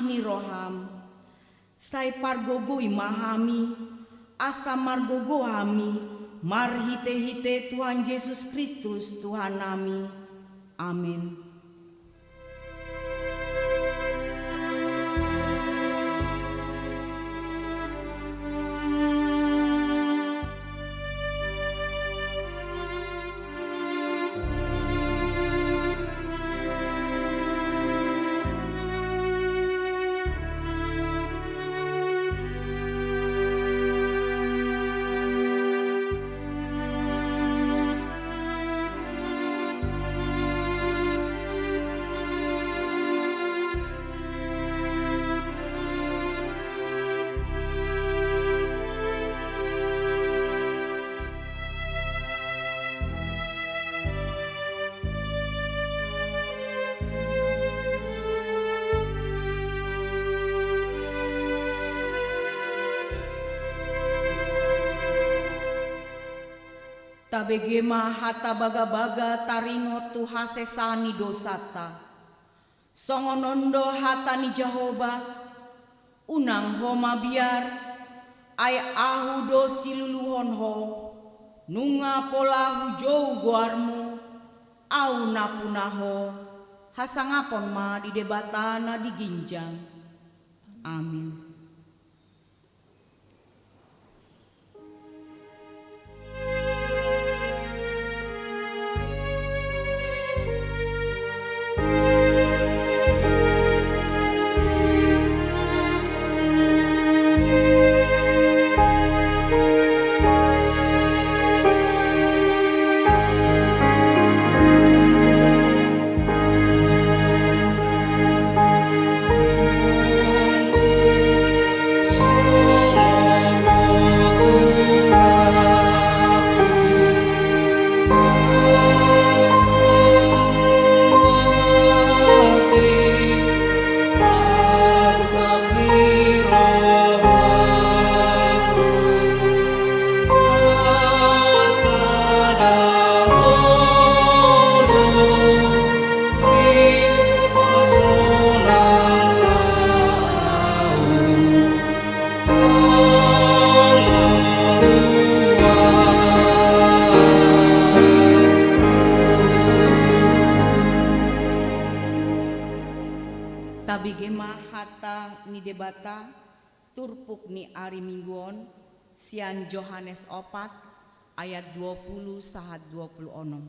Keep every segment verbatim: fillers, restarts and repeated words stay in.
ni roham. Sai pargogoi ma hami, asa margogo hami, marhite-hite Tuhan Jesus Kristus Tuhannami. Amen. Tabege ma hata bagabaga taringot tu hasesaan ni dosanta. Songon on do hata ni Jahowa: Unang ho mabiar, ai Ahu do siluluhon ho. Nunga pola hujou goarmu, Ahu na puna ho. Hasangapon ma di Debata na di ginjang. Amin. Tabege ma hata ni Debata. Turpuk ni ari Minggu on sian Johannes opat ayat dua pulu sahat dua pulu onom.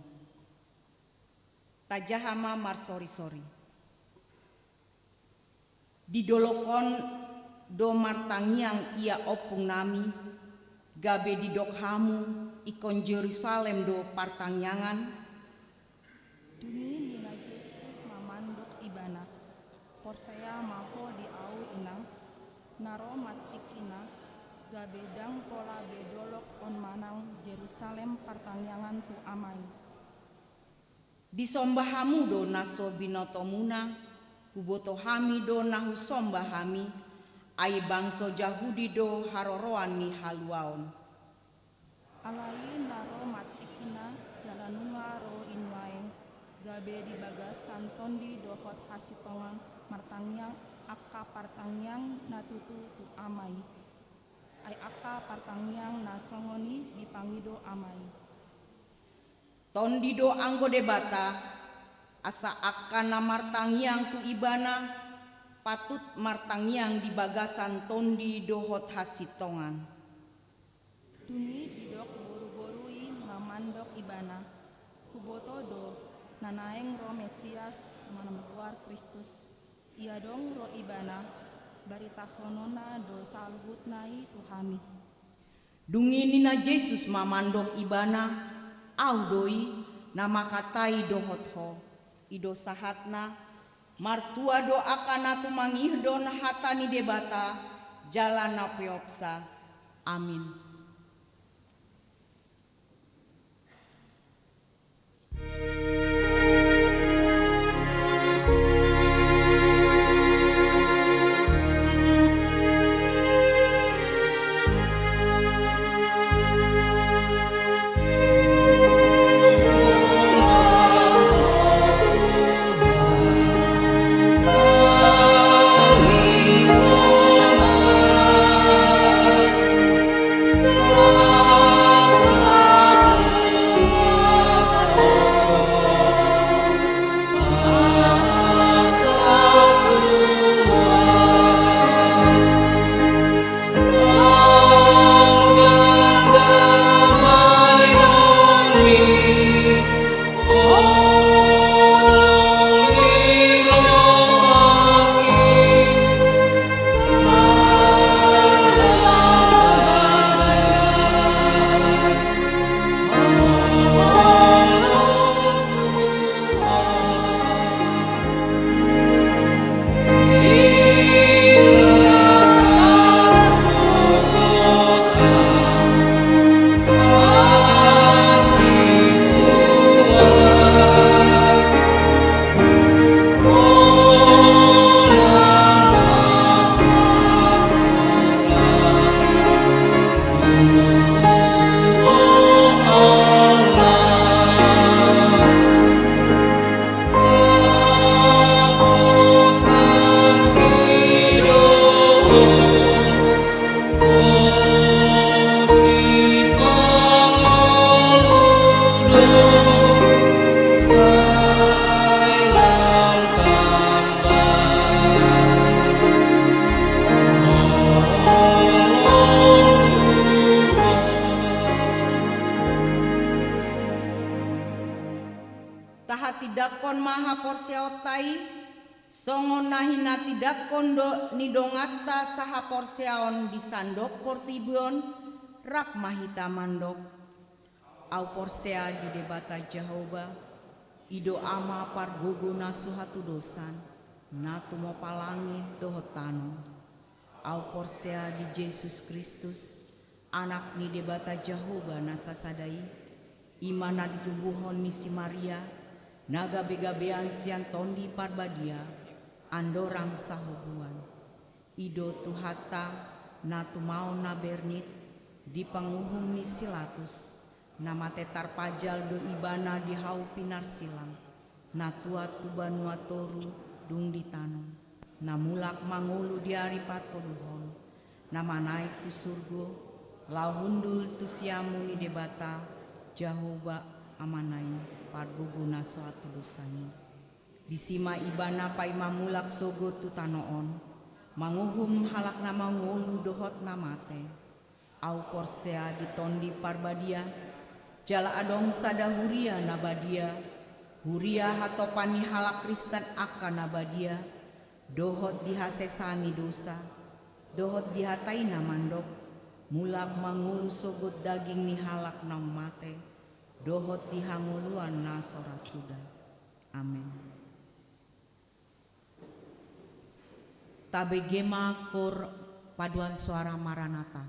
Tajaha ma marsorisori. Di dolok on do martangiang ia ompungnami, gabe didok hamu ingkon Jerusalem do partangiangan? Dung i nina Jesus ma mandok ibana: Porsea ma ho di Ahu, inang, na ro ma tingkina, gabe ndang pola be dolok on manang Jerusalem partangiangan tu Ama i. Disomba hamu do na so binotomuna, huboto hami do na husomba hami, ai bangso Jahudi do haroroan ni haluaon. Alai na ro ma tingkina jala nunga ro i nuaeng, gabe di bagasan Tondi dohot hasintongan martangiang angka partangiang na tutu tu Ama i. Ai angka partangiang na songon i dipangido Ama i. Tondi do anggo Debata, asa angka na martangiang tu Ibana patut martangiang di bagasan Tondi dohot hasintongan. Dung i didok boruboru i ma mandok ibana: Huboto do, na naeng ro Mesias, na margoar Kristus. Ia adong ro Ibana, baritahononna do saluhutna i tu hami. Dung i nina Jesus ma mandok ibana: Ahu do i, na mangkatai dohot ho. I do sahatna: Martua do angka na tumangihdon hata ni Debata jala na peopsa. Amin. Tahatindangkon ma haporseaonta i, songon na hinatindangkon do ni donganta sahaporseaon di sandok portibi on, rap ma hita mandok: Ahu porsea di Debata Jahowa, i do Ama pargogo na so hatudosan, na tumompa langit dohot tano. Ahu porsea di Jesus Kristus, Anak ni Debata Jahowa na sasada i, i ma na ditubuhon ni si Maria, na gabegabean sian Tondi Parbadia, andorang sahobuan. I do Tuhanta, na tumaon na bernit, di panguhum ni si Latus, na mate tarpajal do Ibana di hau pinarsilang, na tuat tu banua toru dung ditanom, na mulak mangolu di ari patoluhon, na manaek tu surgo, laho hundul tu siamun ni Debata, Jahowa Amana i, pargogo na so hatudosan i. Disi ma Ibana paima mulak sogot tu tano on, manguhum halak na mangolu dohot na mate. Ahu porsea di Tondi Parbadia, jala adong sada huria na badia, huria hatopan ni halak Kristen angka na badia, dohot di hasesaan ni dosa, dohot di hata i na mandok, mulak mangolu sogot daging ni halak naung mate, dohot di hangoluan na so ra suda. Amen. Tabege ma koor paduan suara Maranatha.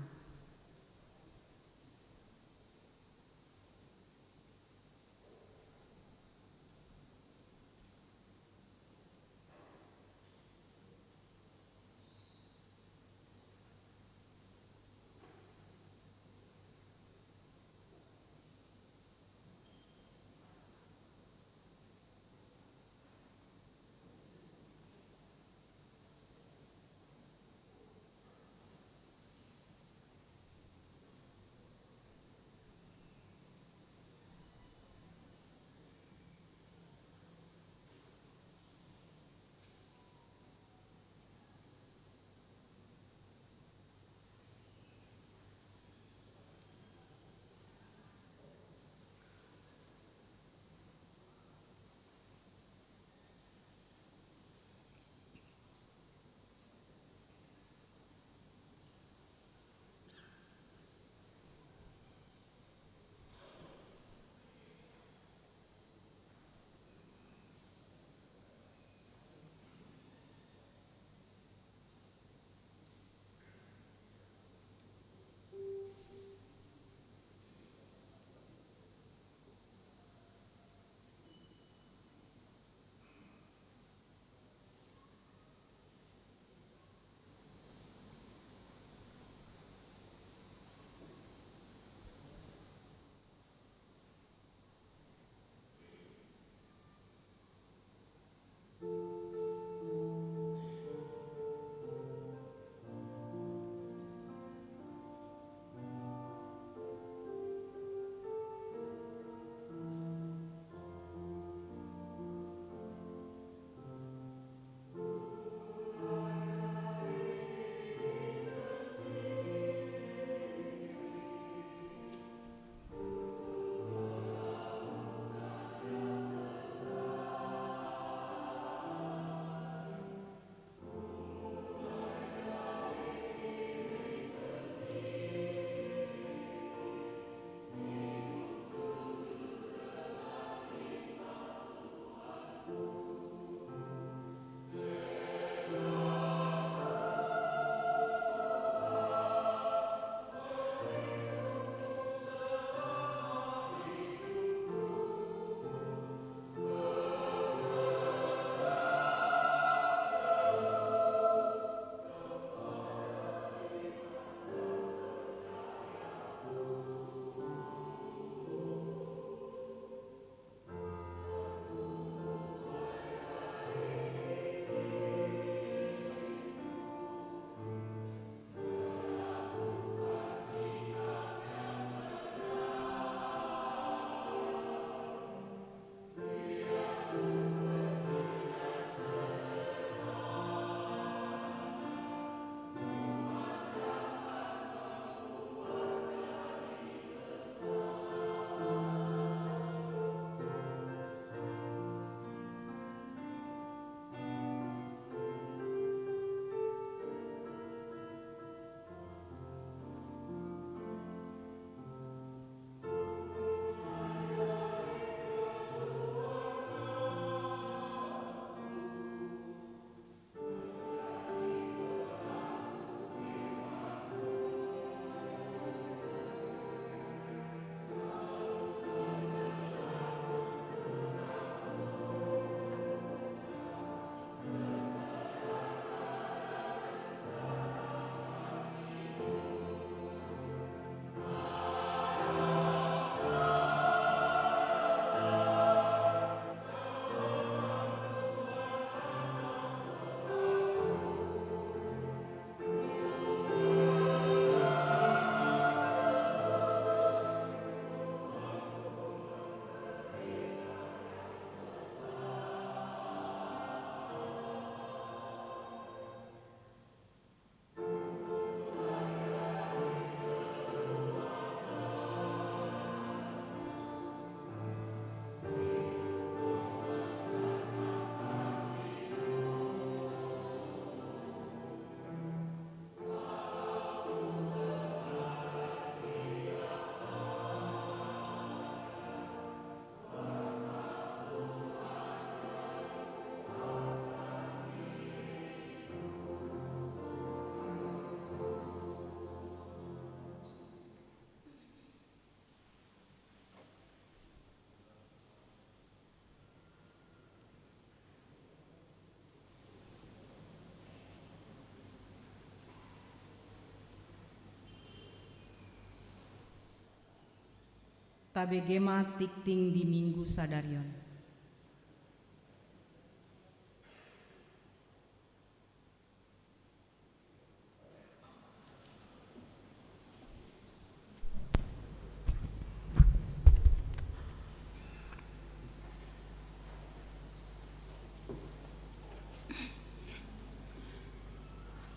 Tabege ma tingting di Minggu sadari on.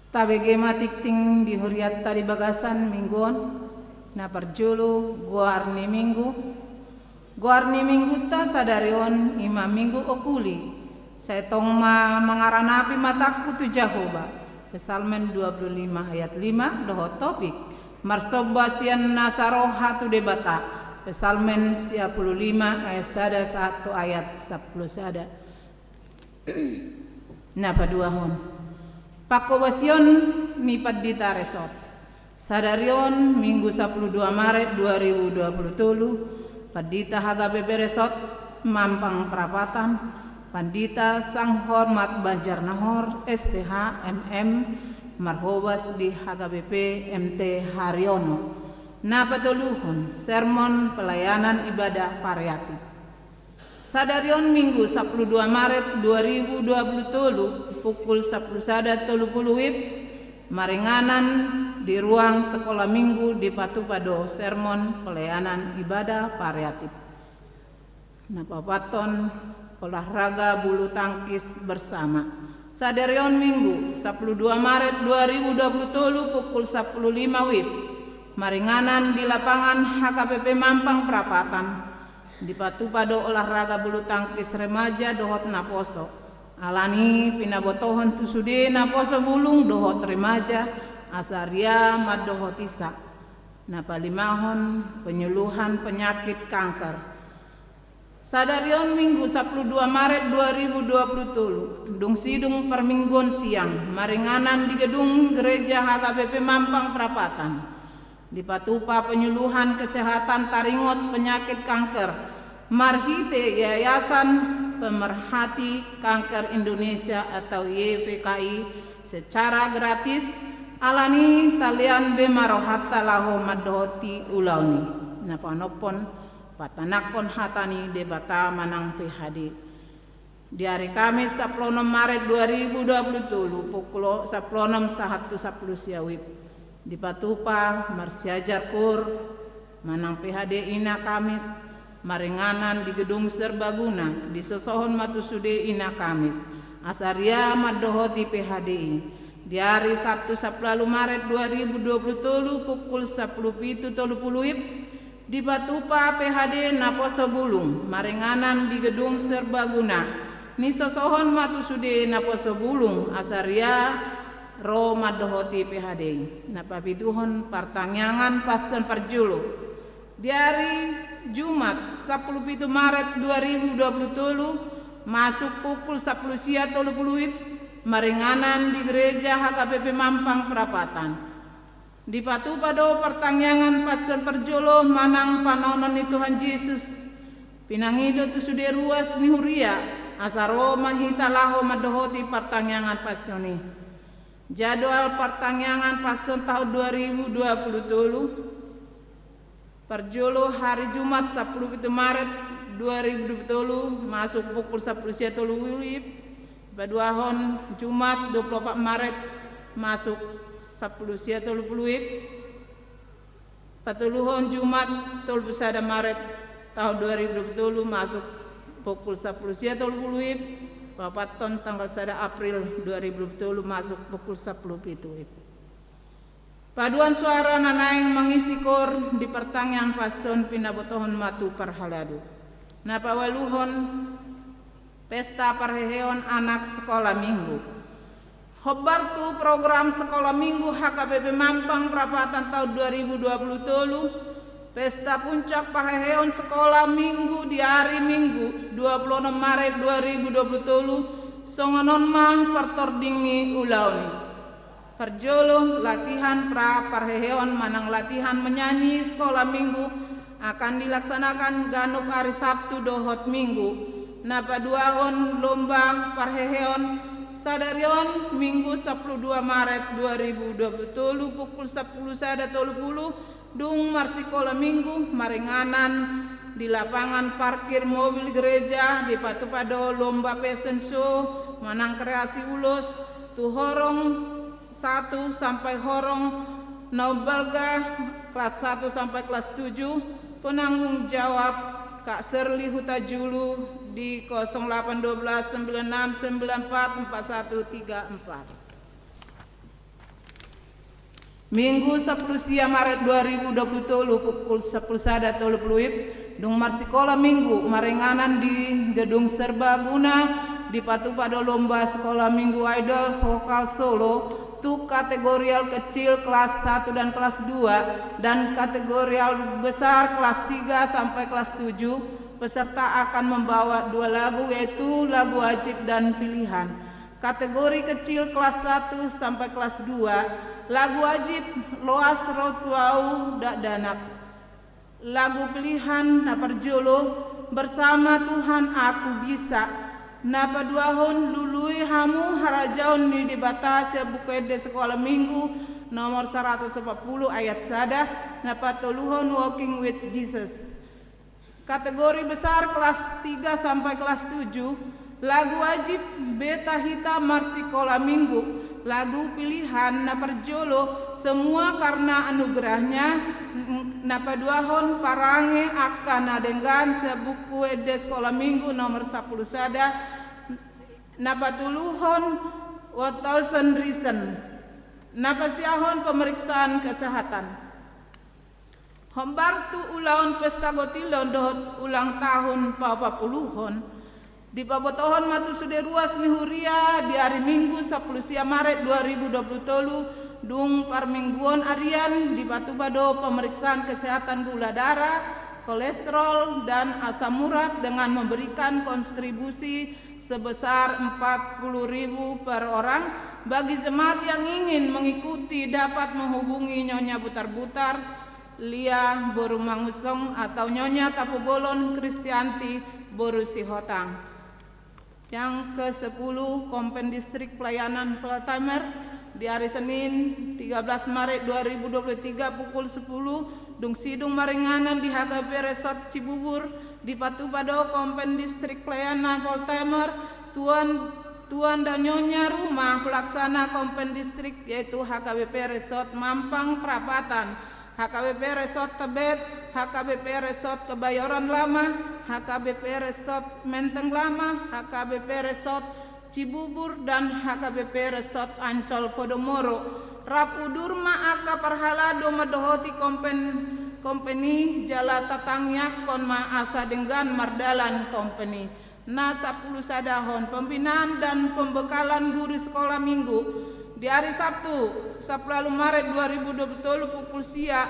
Tabege ma tingting di hurianta di bagasan Minggu on. Na parjolo, goar ni Minggu. Goar ni Minggunta sadari on i ma Minggu Okuli. Sai tong ma mangaranapi matangku tu Jahowa. Psalmen dua puluh lima ayat lima dohot topik: Marsomba sian nasa roha tu Debata. Psalmen sia puluh lima ayat sada sahat tu ayat sampulu sada. Na paduahon, panghobasion ni Pandita Resort. Sadari on, Minggu sampulu dua Maret dua ribu dua puluh tolu, Pandita H K B P Resort Mampang Prapatan, Pandita Sanghormat Banjarnahor, S T H, M M, marhobas di H K B P M T Haryono. Na patoluhon, sermon pelayanan ibadah variatif. Sadari on, Minggu sampulu dua Maret dua ribu dua puluh tolu, pukul sampulu sada tolu pulu WIB, maringanan di ruang Sekolah Minggu dipatupa do sermon pelayanan ibadah variatif. Na paopathon, olahraga bulu tangkis bersama. Sadari on, Minggu sampulu dua Maret dua ribu dua puluh tolu, pukul sampulu lima WIB, maringanan di lapangan H K B P Mampang Prapatan. Dipatupa do olahraga bulu tangkis remaja dohot naposo. Alani pinabotohon tu sude naposo bulung dohot remaja, asa ria mandohoti sa. Na palimahon, penyuluhan penyakit kanker. Sadari on, Minggu sampulu dua Maret dua ribu dua puluh tolu, dung sidung parmingguon siang, maringanan di gedung Gereja H K B P Mampang Prapatan. Dipatupa penyuluhan kesehatan taringot penyakit kanker marhite Yayasan Pemerhati Kanker Indonesia atau Y P K I secara gratis, alani talean be ma rohanta laho mandohoti ulaon i. Na panompon, patanakhon hata ni Debata manang P H D. Di ari Kamis sampulu onom Maret dua ribu dua puluh tolu, pukul sampulu onom sahat tu sampulu sia WIB, dipatupa marsiajar kur manang P H D Ina Kamis, maringanan di gedung serbaguna, disosohon ma tu sude Ina Kamis, asa ria mandohoti P H D i. Di ari Sabtu sampulu ualu Maret dua ribu dua puluh tolu, pukul sampulu pitu tolu pulu WIB, dipatupa P H D naposo bulung, maringanan di gedung serbaguna, nisosohon ma tu sude naposo bulung, asa ria ro mandohoti P H D i. Na papituhon, partangiangan Pasion parjolo. Di ari Jumat sampulu pitu Maret dua ribu dua puluh tolu, masuk pukul sampulu sia tolu pulu WIB, maringanan di Gereja H K B P Mampang Prapatan. Dipatupa do partangiangan Pasion parjolo manang panaonon ni Tuhan Jesus, pinangido tu sude ruas ni huria, asa ro ma hita laho mandohoti partangiangan Pasion i. Jadwal partangiangan Pasion tahun dua ribu dua puluh tolu. Parjolo, hari Jumat sampulu pitu Maret dua ribu dua puluh tolu, masuk pukul sampulu sia tolu WIB. Paduahon, Jumat dua puluh opat Maret, masuk sampulu sia tolu pulu WIB. Patoluhon, Jumat tolu pulu sada Maret tahun dua ribu dua puluh tolu, masuk pukul sampulu sia tolu pulu WIB. Paopathon, tanggal sada April dua ribu dua puluh tolu, masuk pukul sampulu pitu WIB. Paduan suara na naeng mangisi koor di partangiangan Pasion pinabotohon ma tu parhalado. Na paualuhon, pesta parheheon anak Sekolah Minggu. Hombar tu program Sekolah Minggu H K B P Mampang Prapatan tahun dua ribu dua puluh tolu, pesta puncak parheheon Sekolah Minggu di ari Minggu dua puluh onom Maret dua ribu dua puluh tolu, songon on ma partording ni ulaon i. Parjolo, latihan pra parheheon manang latihan menyanyi Sekolah Minggu akan dilaksanakan ganup ari Sabtu dohot Minggu. Na paduahon, lomba parheheon. Sadari on, Minggu sampulu dua Maret dua ribu dua puluh tolu, pukul sampulu sada tolu pulu, Dung marsikola minggu maringanan di lapangan parkir mobil gereja, dipatupa do lomba fashion show manang kreasi ulos tu horong satu sampai horong na umbalga, kelas satu sampai kelas tujuh. Penanggung jawab Kak Serli Hutajulu di kosong delapan dua belas sembilan enam sembilan empat empat satu tiga empat. Minggu sampulu sia Maret dua ribu dua puluh tolu, pukul sampulu sada tolu pulu WIB, dung marsikola minggu maringanan di Gedung Serbaguna, dipatupa do lomba sikola minggu Idol Vokal Solo tu kategorial kecil kelas satu dan kelas dua dan kategorial besar kelas tiga sampai kelas tujuh. Peserta akan membawa dua lagu, yaitu lagu wajib dan pilihan. Kategori kecil kelas satu sampai kelas dua, lagu wajib Loas Ro Tu Au Dakdanak. Lagu pilihan na parjolo, Bersama Tuhan Aku Bisa. Na paduahon, Lului Hamu Harajaon ni Debata, sian Buku Ende Sikola Minggu nomor saratus opat pulu ayat sada. Na patoluhon, Walking with Jesus. Kategori besar kelas tiga sampai kelas tujuh, lagu wajib Beta Hita Marsikola Minggu, lagu pilihan na parjolo, Semua Karena Anugerahnya, na paduahon, Parange Angka Na Denggan, sian Buku Ende Sikola Minggu nomor sampulu sada, na patoluhon, One Thousand Reason, na pasiahon, Pemeriksaan Kesehatan. Hombar tu ulaon pesta gotilon dohot ulang tahun paopat puluhon, dipabotohon ma tu sude ruas ni huria di ari Minggu sampulu sia Maret dua ribu dua puluh tolu, dung parmingguon arian, dipatupa do pemeriksaan kesehatan gula darah, kolesterol, dan asam urat dengan memberikan kontribusi sebesar empat puluh ribu per orang. Bagi jemaat yang ingin mengikuti, dapat menghubungi Nyonya Butarbutar, Lia boru Mangunsong, atau Nyonya Tapubolon Kristianti boru Sihotang. Yang kesepuluh, Kompen Distrik Pelayanan Full Timer, di hari Senin tiga belas Maret dua ribu dua puluh tiga pukul sepuluh, dung sidung maringanan di H K B P Resort Cibubur, dipatupa do Kompen Distrik Pelayanan Full Timer, tuan, tuan dan nyonya rumah pelaksana Kompen Distrik, yaitu H K B P Resort Mampang Prapatan, H K B P Resort Tebet, H K B P Resort Kebayoran Lama, H K B P Resort Menteng Lama, H K B P Resort Cibubur, dan H K B P Resort Ancol Podomoro. Rap udur ma angka parhalado mandohoti kompen, kompen i, jala tatangiangkon ma asa denggan mardalan kompen i. Na sampulu sadahon, pembinaan dan pembekalan guru sekolah minggu. Di hari Sabtu, sampulu ualu Maret dua ribu dua puluh tolu, pukul sia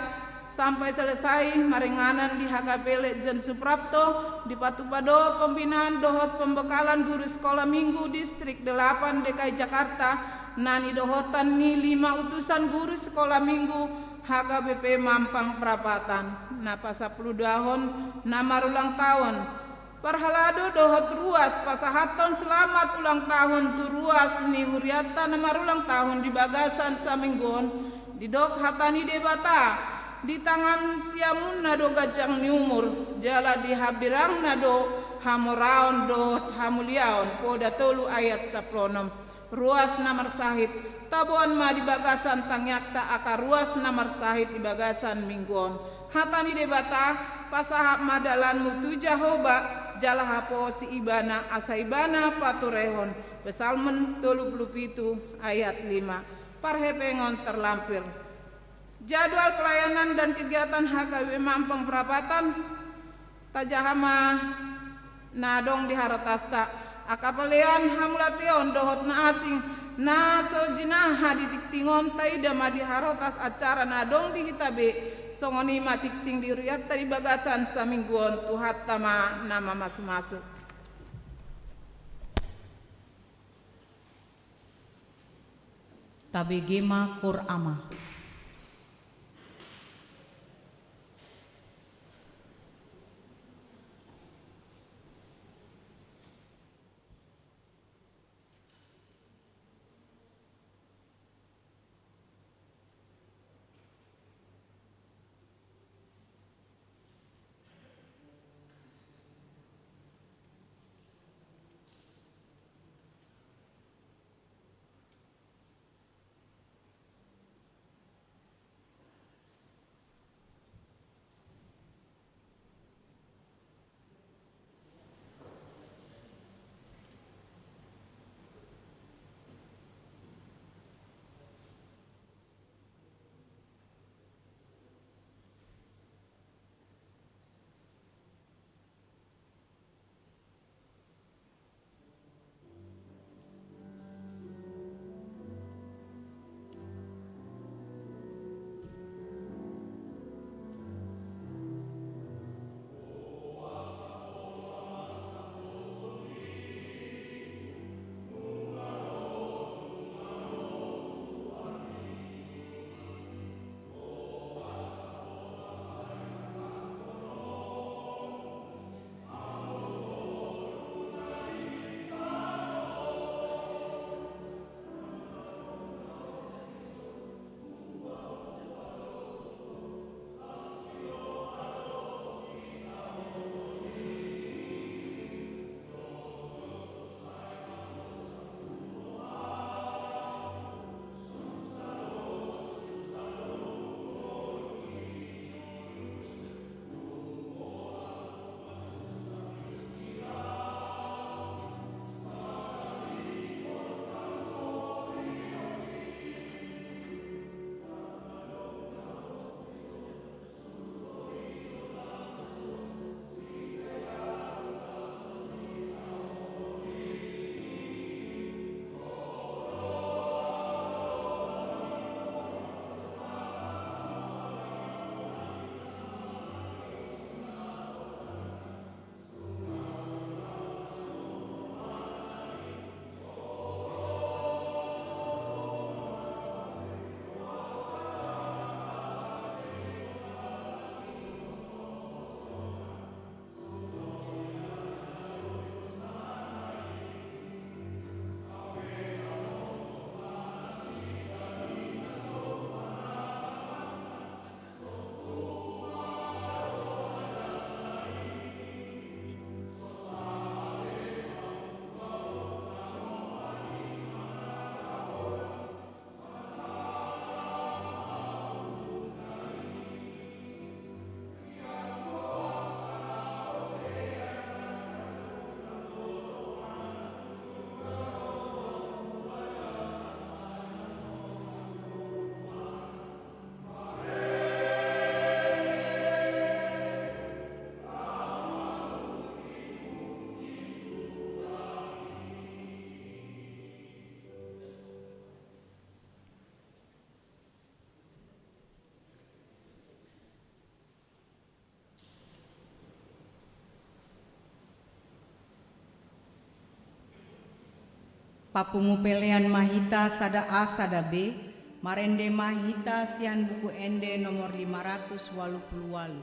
sampai selesai maringanan di H K P Legend Suprapto, dipatupa do pembinaan dohot pembekalan guru sekolah minggu Distrik Delapan D K I Jakarta, na nidohotan ni lima utusan guru sekolah minggu H K B P Mampang Prapatan. Na pasampulu duahon, na marulang taon. Parhalado dohot ruas pasahathon selamat ulang tahun tu ruas ni hurianta na marulang tahun di bagasan saminggu on. Didok hata ni Debata, di tangan siamunna do ganjang ni umur, jala di hambirangna do hamoraon dohot hamuliaon, Poda tolu ayat sampulu onom. Ruas na marsahit, taboan ma di bagasan tangiangta angka ruas na marsahit di bagasan minggu on. Hata ni Debata, pasahat ma dalanmu tu Jahowa, jala haposi Ibana, asa Ibana paturehon. Psalmen tolu pulu pitu ayat lima. Parhepengon terlampir. Jadwal pelayanan dan kegiatan H K B P Mampang Prapatan, tajaha ma na adong di harotasta. Angka pelean, hamauliateon dohot na asing na so jinaha di tingting on, taida ma di harotas acara na adong di hita be, songon i ma tingting di hurianta di bagasan saminggu on. Tuhanta ma na mamasumasu. Tabege ma Koor Ama. Papungu pelean ma hita sada A sada B, marende ma hita sian Buku Ende nomor lima ratus ualu pulu ualu.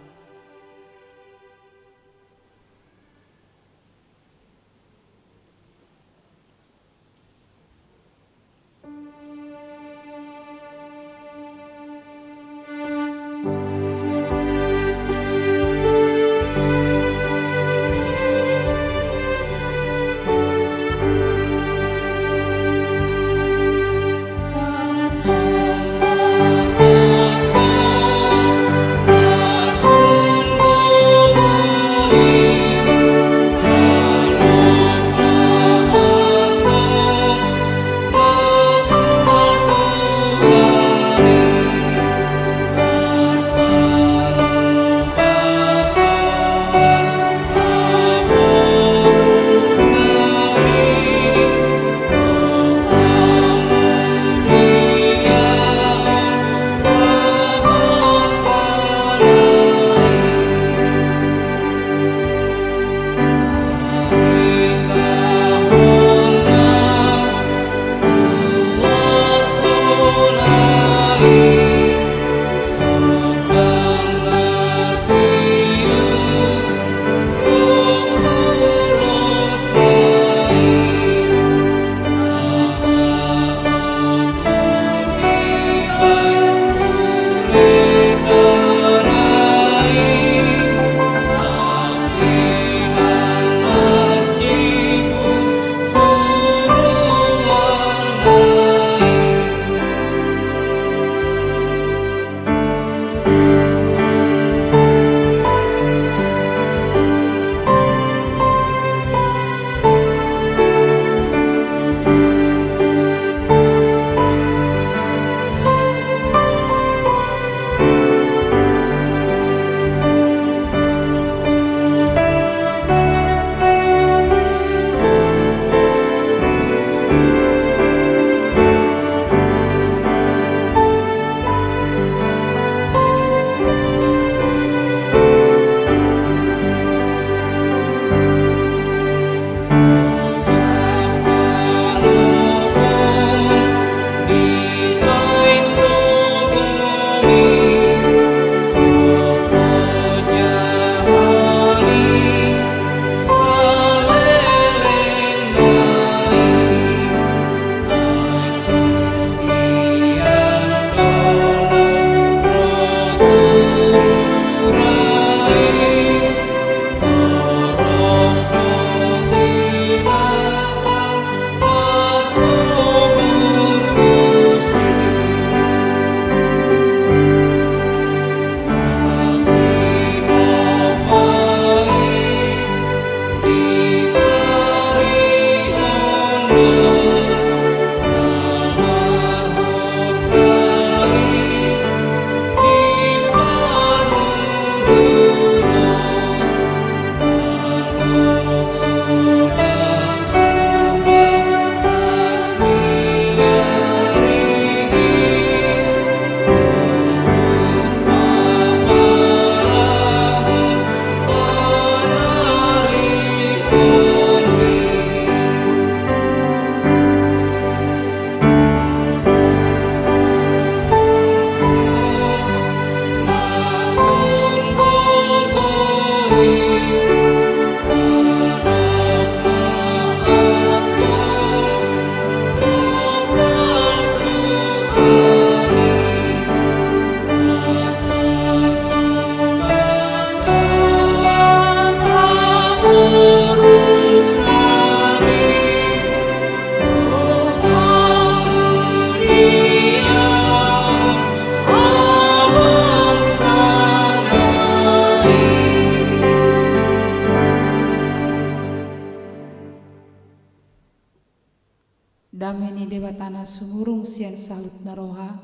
Dame ni Debata na sumurung sian saluhutna roha,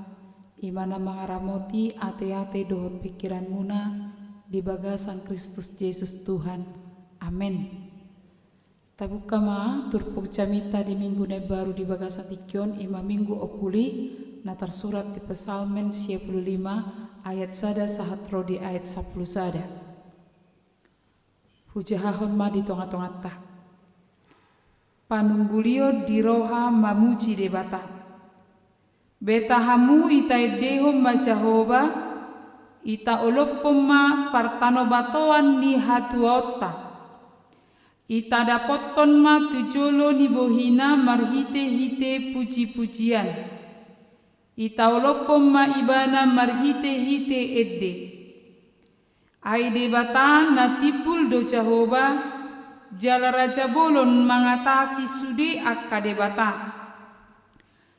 i ma na mangaramoti ateate dohot pingkiranmuna di bagasan Kristus Jesus Tuhan. Amen. Tabuka ma turpuk jamita di Minggu na imbaru di bagasan tingki on, i ma Minggu Okuli, na tarsurat di Psalmen sia pulu lima ayat sada sahat ro di ayat sampulu sada. Hujahahon ma di tongatonganta. Panunggulion di roha mamuji Debata. Beta hamu, ita endehon ma Jahowa, ita olophon ma partanobatoan ni hatuaonta. Ita dapothon ma tu jolo ni bohina marhite-hite puji-pujian. Ita olophon ma ibana marhite-hite ende. Ai Debata na timbul do Jahowa, jala raja bolon mangatasi sude angka debata.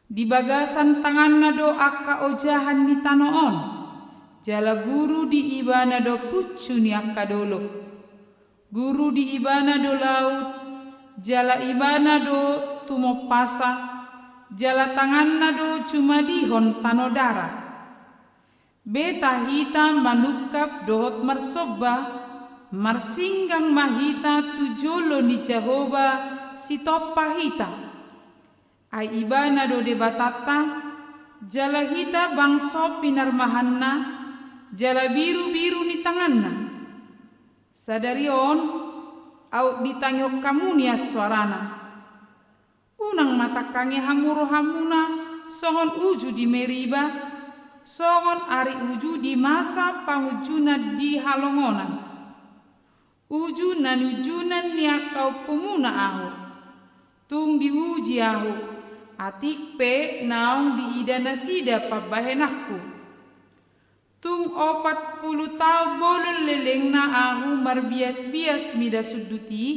Di bagasan tanganna do angka ojahan ni tano on, jala guru di ibana do puncu ni angka dolok. Guru di ibana do laut, jala ibana do tumompasa, jala tanganna do jumadihon tano darat. Beta hita manungkap dohot marsomba, marsinggang ma hita tu jolo ni Jahowa sitompa hita. Ai ibana do Debatanta, jala hita bangso pinarmahanna, jala birubiru ni tanganna. Sadari on, aut ditangihon hamu nian soarana. Unang ma tangkangi hamu rohamuna songon uju di Meriba, songon ari uju di masa pangunjunan di halongonan. Uju na niunjunan ni angka ompumuna ahu. Tung diuji ahu, atik pe naung diida nasida pambahenanku. Tung opat pulu taon bolon lelengna ahu marbiasbias mida sundut i,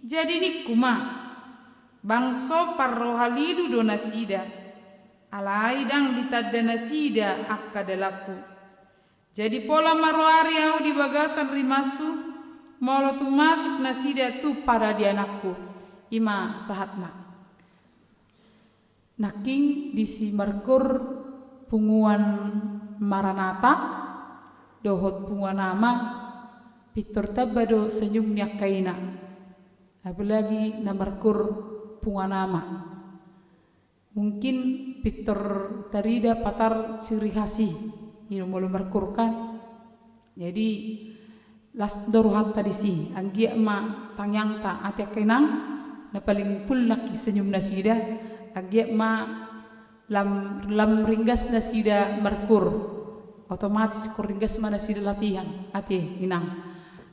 jadi ningku ma, bangso parroha lilu do nasida, alai ndang ditanda nasida angka dalanku. Jadi pola ma roari ahu di bagasan rimashu, molo tung masuk nasida tu paradiananku. I ma sahatna. Nangkin di si Markur punguan Maranata dohot punguan Ama, pintor tamba do senyum ni angka ina. Apalagi na Markur punguan Ama. Mungkin pintor tarida patar ciri khas i, i do molo Markur kan. Jadi, las do rohanta disi, anggiat ma tangiangta, ate angka inang, na paling pul nangkin senyum nasida, anggiat ma lam, lam ringgas nasida Markur, otomatis ingkon ringgas ma nasida latihan, ate inang.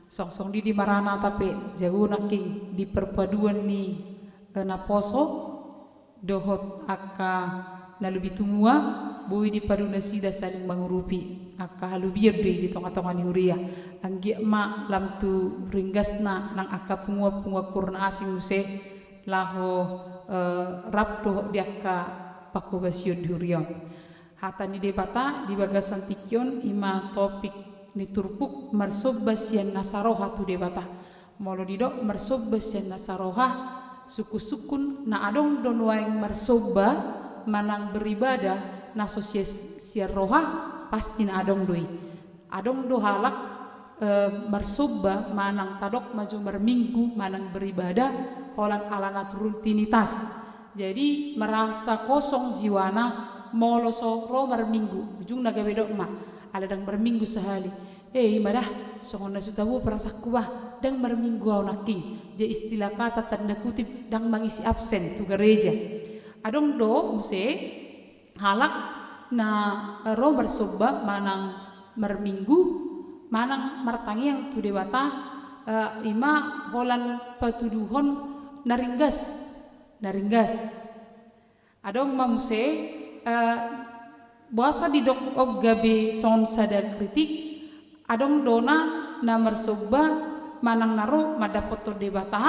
Songon songon i di Maranata pe, jago nangkin di perpaduan ni, eh, naposo, dohot angka na lobi tumua, boi dipadu nasida saling mangurupi, angka halobian do i di tongatonga ni huria. Anggiat ma lam tu ringgasna nang angka punguanpunguan Kur na asing muse, laho, eh, rap dohot di angka panghobasion di huria on. Hata ni Debata di bagasan tingki on i ma topik ni turpuk marsomba sian nasa roha tu Debata. Molo didok marsomba sian nasa roha, sungkunsungkun na adong do nuaeng marsomba manang beribadah na so sian, sian roha, pasti na adong do i. Adong do halak, eh, marsomba manang tadok ma jo marminggu manang beribadah, holan ala na rutinitas. Jadi, merasa kosong jiwana molo so ro marminggu. Ujungna gabe dok ma, ala ndang marminggu sahali. Eh, i ma da, songon na so tabo perasaanku bah, ndang marminggu ahu nangkin. Jadi istilah kata tanda kutip ndang mangisi absen tu gareja. Adong do muse halak na ro marsomba manang marminggu, manang martangiang tu Debata, eh, i ma holan patuduhon na ringgas. Na ringgas. Adong ma muse, eh, boasa didok on gabe songon sada kritik, adong do na, na marsomba manang na ro mandapothon Debata,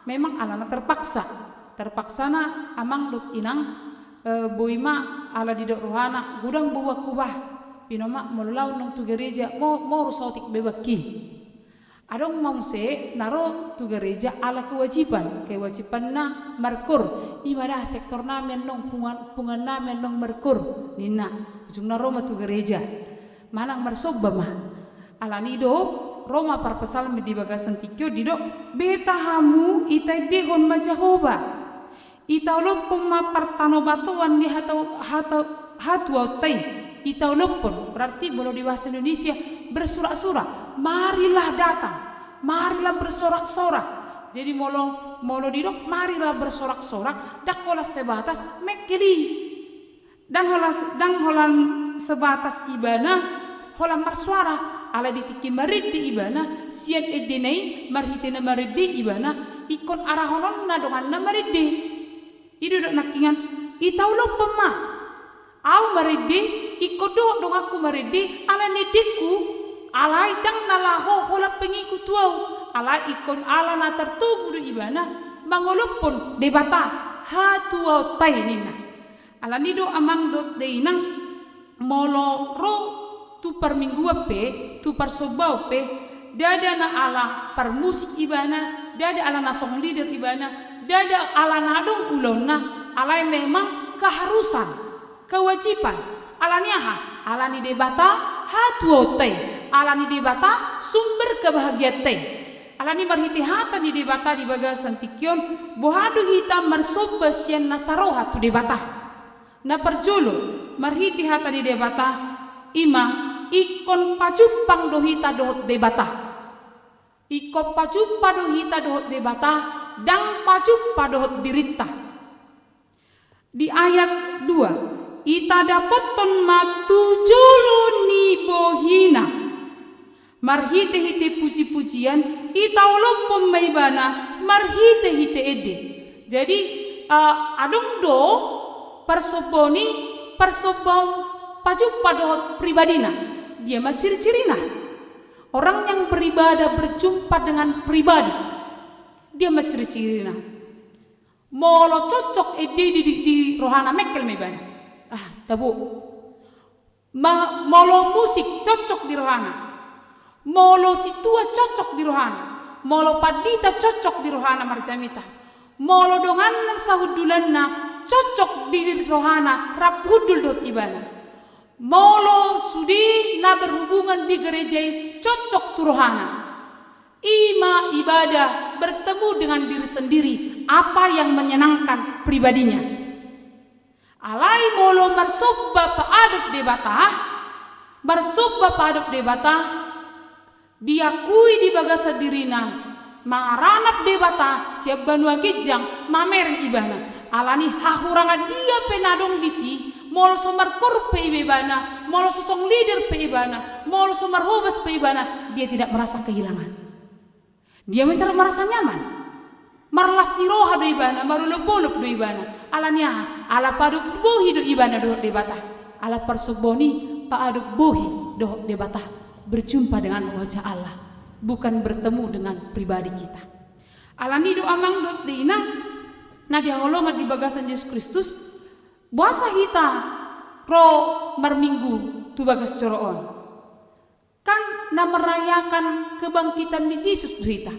memang alana terpaksa. Terpaksa na amang dohot inang, eh, boi ma ala didok rohana, godang boaonku bah, pinomat molo lao nang tu gareja, mo, moru saotik be bangki. Adong ma muse na ro tu gareja ala kewajiban, kewajibanna markur, i ma da sektor nami annon, punguan, punguan nami annon markur, ninna, ujungna ro ma tu gareja. Manang marsomba ma. Alani i do, ro ma parpsalmen di bagasan tingki on didok, beta hamu ita endehon ma Jahowa. Ita olophon ma partanobatoan ni hata, hata, hatuaonta i. Ita olophon, berarti molo di bahasa Indonesia, bersorak-sorak. Marilah datang, marilah bersorak-sorak. Jadi molo, molo didok mari ra bersorak-sorak, ndang holan sebatas mengkel i. Ndang holan, ndang holan sebatas ibana holan marsuara, alai di tingki marende ibana, sian endena i marhite na marende ibana, ingkon arahononna donganna marende. I do didok nangkiningan, i taulomhon ma. Ahu marende, ingkon dohot donganku marende, ala ni endengku, alai ndang na laho holan pengikut tu ahu, alai ingkon ala na tartogu do ibana, mangolomhon Debata, hatuaonta i ninna. Ala ni do amang dohot inang, molo ro tu parmingguan pe, tu parsombaon pe, ndada na ala parmusik ibana, ndada ala na song leader ibana, ndada ala na adong ulaonna, alai memang keharusan, kewajiban. Ala ni aha? Ala ni Debata hatuaonta i, ala ni Debata sumber kebahagiaanta i. Ala ni marhite hata ni Debata di bagasan tingki on, boha do hita marsomba sian na saroha tu Debata. Na parjolo, marhite hata ni Debata, i ma, ingkon pajumpang do hita dohot Debata. Ingkon pajumpa do hita dohot Debata, ndang pajumpa dohot dirinta. Di ayat dua, i tadapothon ma tu jolo ni bohina. Marhite-hite puji-pujian, i taolomhon ma ibana, marhite-hite ende. Jadi, eh, adong do parsombaon i, parsombaon pajumpa dohot pribadina. Dia ma ciri-cirina? Orang yang beribadah berjumpa dengan pribadi. Dia ma ciri-cirina? Molo cocok ende di, di, di rohana, mengkel ma ibana. Ah, tabo. Ma-, molo musik cocok di rohana. Molo sintua cocok di rohana. Molo pandita cocok di rohana marjamita. Molo donganna sahundulanna cocok di rohana rap hundul dohot ibana. Molo sude na berhubungan di gereja i cocok tu rohana. I ma ibadah bertemu dengan diri sendiri, apa yang menyenangkan pribadinya. Alai molo marsomba paadop Debata, marsomba paadop Debata, diakui di bagasan dirina, mangaranap Debata sian banua ginjang, mamereng ibana. Ala ni hahurangan dia pe na adong disi, molo so markorup pe ibana, molo so song leader pe ibana, molo so marhobas pe ibana, dia tidak merasa kehilangan. Dia ma tidak merasa nyaman. Marlas ni roha do ibana, marolop-olop do ibana. Ala ni aha? Ala paadop bohi do ibana dohot Debata. Ala parsombaon i paadop bohi dohot Debata. Berjumpa dengan wajah Allah, bukan bertemu dengan pribadi kita. Ala ni do amang dohot inang na hinaholongan di bagasan Jesus Kristus, boasa hita ro marminggu tu bagas joro on? Kan na merayakan kebangkitan ni Jesus do hita.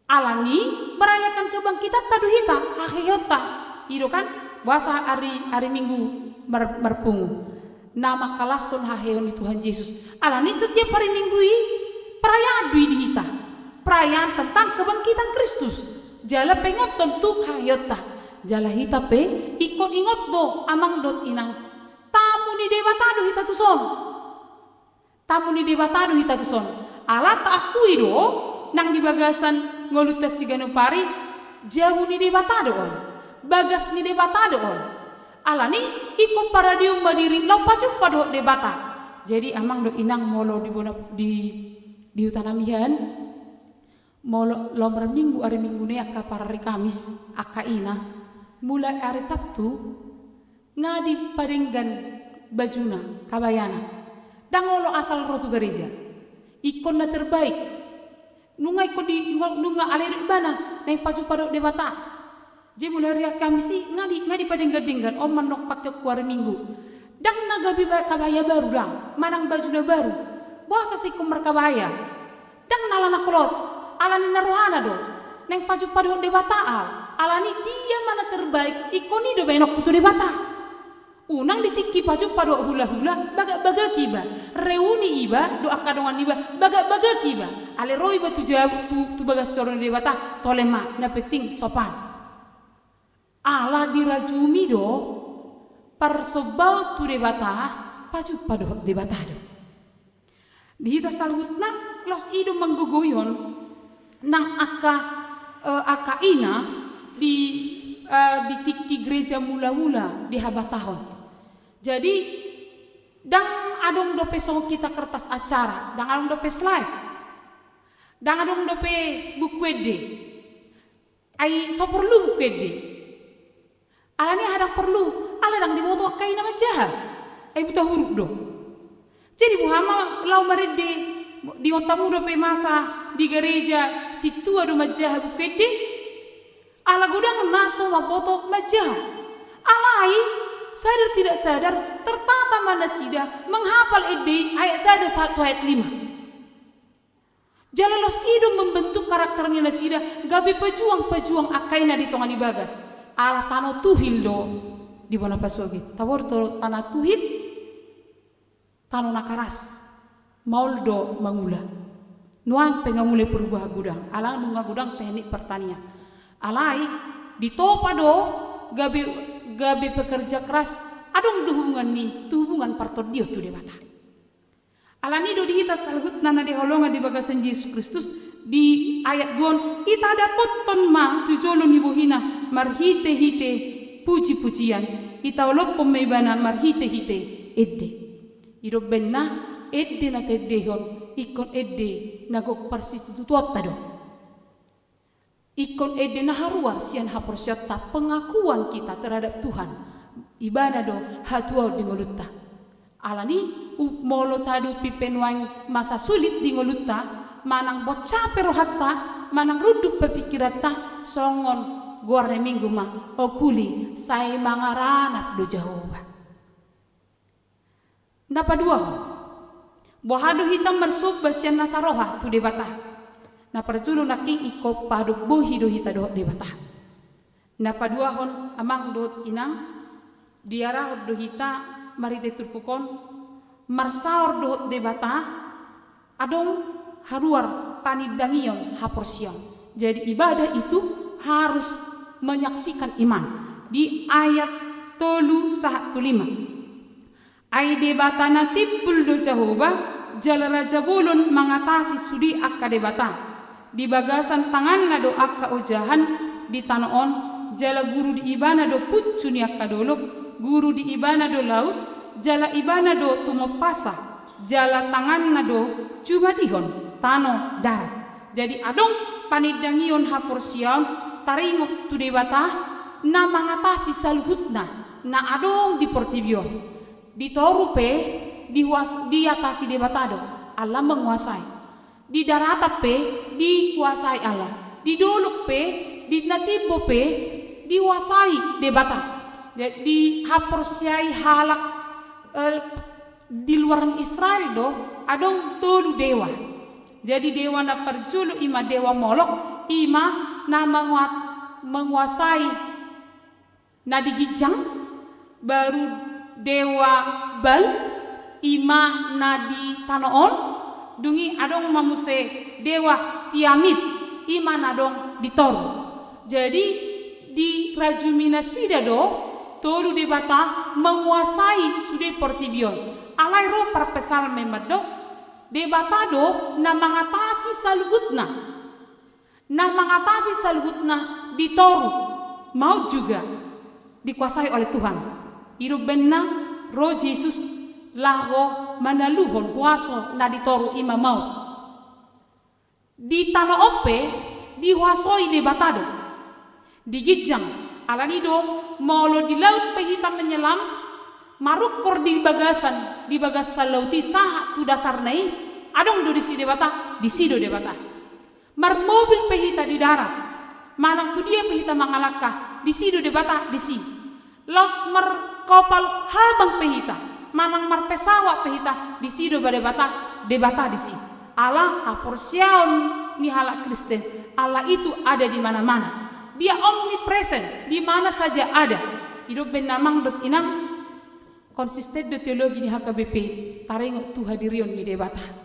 Ala ni merayakan kebangkitanta do hita, haheheonta. I do kan, boasa ari, ari Minggu mar-, marpungu. Na mangkalashon haheheon ni Tuhan Jesus. Ala ni setiap hari Minggu i, perayaan do i di hita. Perayaan tentang kebangkitan Kristus. Jala pengothon tu haheheonta. Jala hita pe, ingkon ingot do, amang dohot inang. Tamu ni Debata do hita tuson. Tamu ni Debata do hita tuson. Ala taakui do, nang di bagasan ngolunta siganup ari, jabu ni Debata do on. Bagas ni Debata do on. Ala ni, ingkon paradeon ma diri, laho pajumpa dohot Debata. Jadi, amang dohot inang molo di bona, di, di huta nami han, molo laho marminggu ari Minggu ni angka parari Kamis, angka ina, mulai ari Sabtu, nga dipadenggan bajuna, kabayana. Ndang olo asal ro tu gareja. Ingkon na terbaik. Nunga ingkon di, nunga ale do ibana, naeng pajumpa dohot Debata. Jadi mulai ari Kamis i, nga di, nga dipadenggan-denggan, on mandok pakeonku ari Minggu. Ndang na gabe ba-, kabaya baru ndang, manang baju na baru. Boasa sai ingkon markabaya? Ndang na ala na kolot, ala ni na rohana do. Naeng pajumpa dohot Debata au. Ala ni dia ma na terbaik, ingkon i do baenonku tu Debata. Unang di tingki pajumpa dohot hula-hula, bagak-bagak iba. Reuni iba, dohot angka dongan iba, bagak-bagak iba. Ale ro iba tu ja-, tu, tu bagas joro ni Debata, tole ma, na penting sopan. Ala dirajumi do, parsombaon tu Debata, pajumpa dohot Debata do. Di hita saluhutna, laos i do manggogoihon, nang angka eh, angka ina di, eh, di tingki gereja mula-mula dihabatahon. Jadi, ndang adong dope songon hita kertas acara, ndang adong dope slide, ndang adong dope buku ende. Ai so porlu buku ende. Alani aha ndang porlu? Ala ndang diboto angka ina manjaha. Ai buta huruf do. Jadi boha ma laho marende? Diingot hamu dope masa di gareja sintua do manjaha buku ende? Ala godang na so mamboto manjaha. Alai, sadar tidak sadar, tertata ma nasida menghafal ende i ayat sada sahat tu ayat lima. Jala laos i do membentuk karakter ni nasida gabe pejuang-pejuang angka ina di tonga ni bagas. Ala tano tuhil do di bona pasogit. Tabo do tano tuhil? Tano na karas. Maol do mangula. Nuaeng pe nga mulai perubahan godang. Ala nunga godang teknik pertanian. Alai, ditopa do gabe, gabe pekerja keras. Adong do hubungan ni, tu hubungan partondion tu Debata. Alani do di hita saluhutna na dihaholongan di bagasan Jesus Kristus, di ayat dua on, ita dapothon ma tu jolo ni bohina marhite-hite puji-pujian, ita olophon ma ibana marhite-hite ende. I do umbahen na ende na taendehon, ingkon ende na gok parsistitutuonta do. Ingkon ende na haruar sian haporseaonta, pengakuan kita terhadap Tuhan. Ibana do hatuaon di ngolunta. Alani, u-, molo tahadopi pe nuaeng masa sulit di ngolunta, manang bonca pe rohanta, manang runduk pe pingkiranta, songon goar ni Minggu ma, o kuli, sai mangaranap do Jahowa. Na paduahon, boha do hita marsomba sian nasa roha tu Debata? Na parjolo nangkin ingkon padombohi do hita dohot Debata. Na paduahon amang dohot inang, diarahon do hita marhite turpuk on, marsaor dohot Debata, adong haruar panindangion haporseaon. Jadi ibadah itu harus menyaksikan iman. Di ayat tolu sahat tu lima. Ai Debata na timbul do Jahowa, jala raja bolon mangatasi sude angka debata. Di bagasan tanganna do angka ojahan di tano on, jala guru di ibana do puncu ni angka dolok, guru di ibana do laut, jala ibana do tumompasa, jala tanganna do jumadihon tano darat. Jadi adong panindangion haporseaon taringot tu Debata na mangatasi saluhutna na adong di portibi on. Di toru pe dihuas-, diatasi Debata do, Allah menguasai. Di daratan pe dikuasai Allah. Di dolok pe, di na timbo pe dikuasai Debata. Jadi dihaporseai halak, eh, di luar Israel do, adong tolu dewa. Jadi dewa na parjolo i ma dewa Molok, i ma na mengua-, menguasai na di ginjang, baru dewa Baal, i ma na di tano on, dung i adong ma muse dewa Tiamit, i ma na adong di toru. Jadi dirajumi nasida do tolu debata menguasai sude portibi on. Alai ro parpsalmen mandok, Debata do na mangatasi saluhutna. Na mangatasi saluhutna di toru, maut juga dikuasai oleh Tuhan. I do umbahen na ro Jesus laho manaluhon huaso na di toru, i ma maut. Di tano on pe dihuasoi Debata do. Di ginjang, alani do molo di laut pe hita menyelam, marungkor di bagasan, di bagasan laut i sahat tu dasarna i, adong do disi Debata, disi do Debata. Marmobil pe hita di darat, manang tu dia pe hita mangalangka, disi do Debata, disi. Laos markapal habang pe hita, manang marpesawat pe hita, disi do ba Debata, Debata disi. Ala haporseaon ni halak Kristen, Allah itu ada di mana-mana. Dia omnipresent, di mana saja ada. I do umbahen na amang dohot inang, konsisten do teologi ni H K B P taringot tu hadirion ni Debata.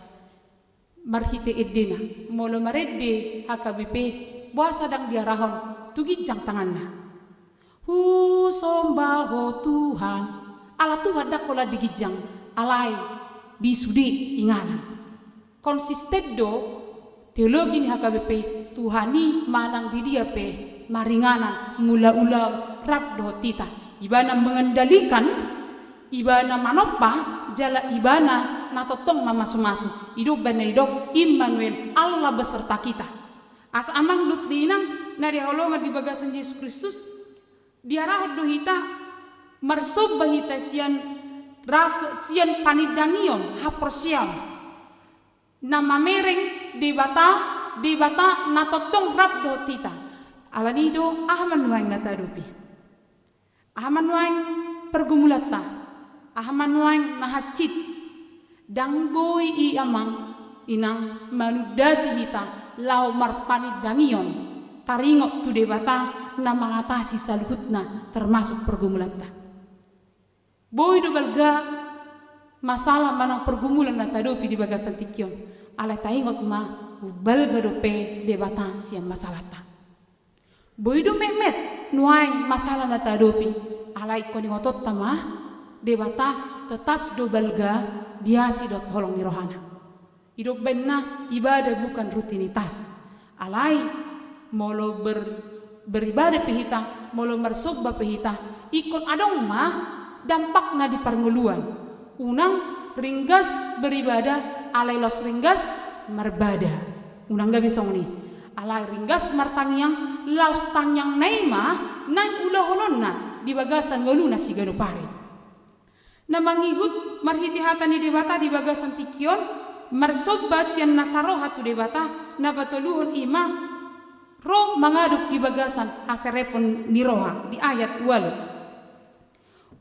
Marhite endena, molo marende H K B P, boasa ndang diarahon tu ginjang tanganna? Husomba Ho Tuhan. Ala Tuhan ndang holan di ginjang, alai di sude inganan. Konsisten do Teologi ni H K B P, Tuhan i manang di dia pe maringanan, mangula ulaon rap dohot hita. Ibana mengendalikan, ibana manompa, jala ibana na tongtong mamasumasu. I do umbahen na didok Immanuel, Allah beserta kita. Asa amang dohot inang na hinaholongan di bagasan Jesus Kristus, diarahon do hita marsomba hita sian rasa, sian panindangion haporseaon na mamereng Debata, Debata na tongtong rap dohot hita. Alani do, aha ma nuaeng na tahadopi? Aha ma nuaeng pergumulanta? Aha ma nuaeng na hansit? Ndang boi i amang inang manundati hita laho marpanindangion taringot tu Debata na mangatasi saluhutna, termasuk pergumulanta. Boi do balga masalah manang pergumulan na tahadopi di bagasan tingki on, alai taingot ma, umbalga dope Debata sian masalahta. Boi do metmet nuaeng masalah na tahadopi, alai ingkon ingotonta ma, Debata tetap do balga di asi dohot holong ni rohana. I do umbahen na ibadah bukan rutinitas. Alai molo ber-, beribadah pe hita, molo marsomba pe hita, ingkon adong ma dampakna di parngoluan. Unang ringgas beribadah alai laos ringgas marbada. Unang gabe songon i. Alai ringgas martangiang, laos tangiangna i ma naeng ulahononna di bagasan ngoluna siganup ari. Na mangihut marhite hata ni Debata di bagasan tingki on, marsomba sian nasa roha tu Debata, na patoluhon i ma ro mangadop di bagasan haserepon ni roha di ayat ualu.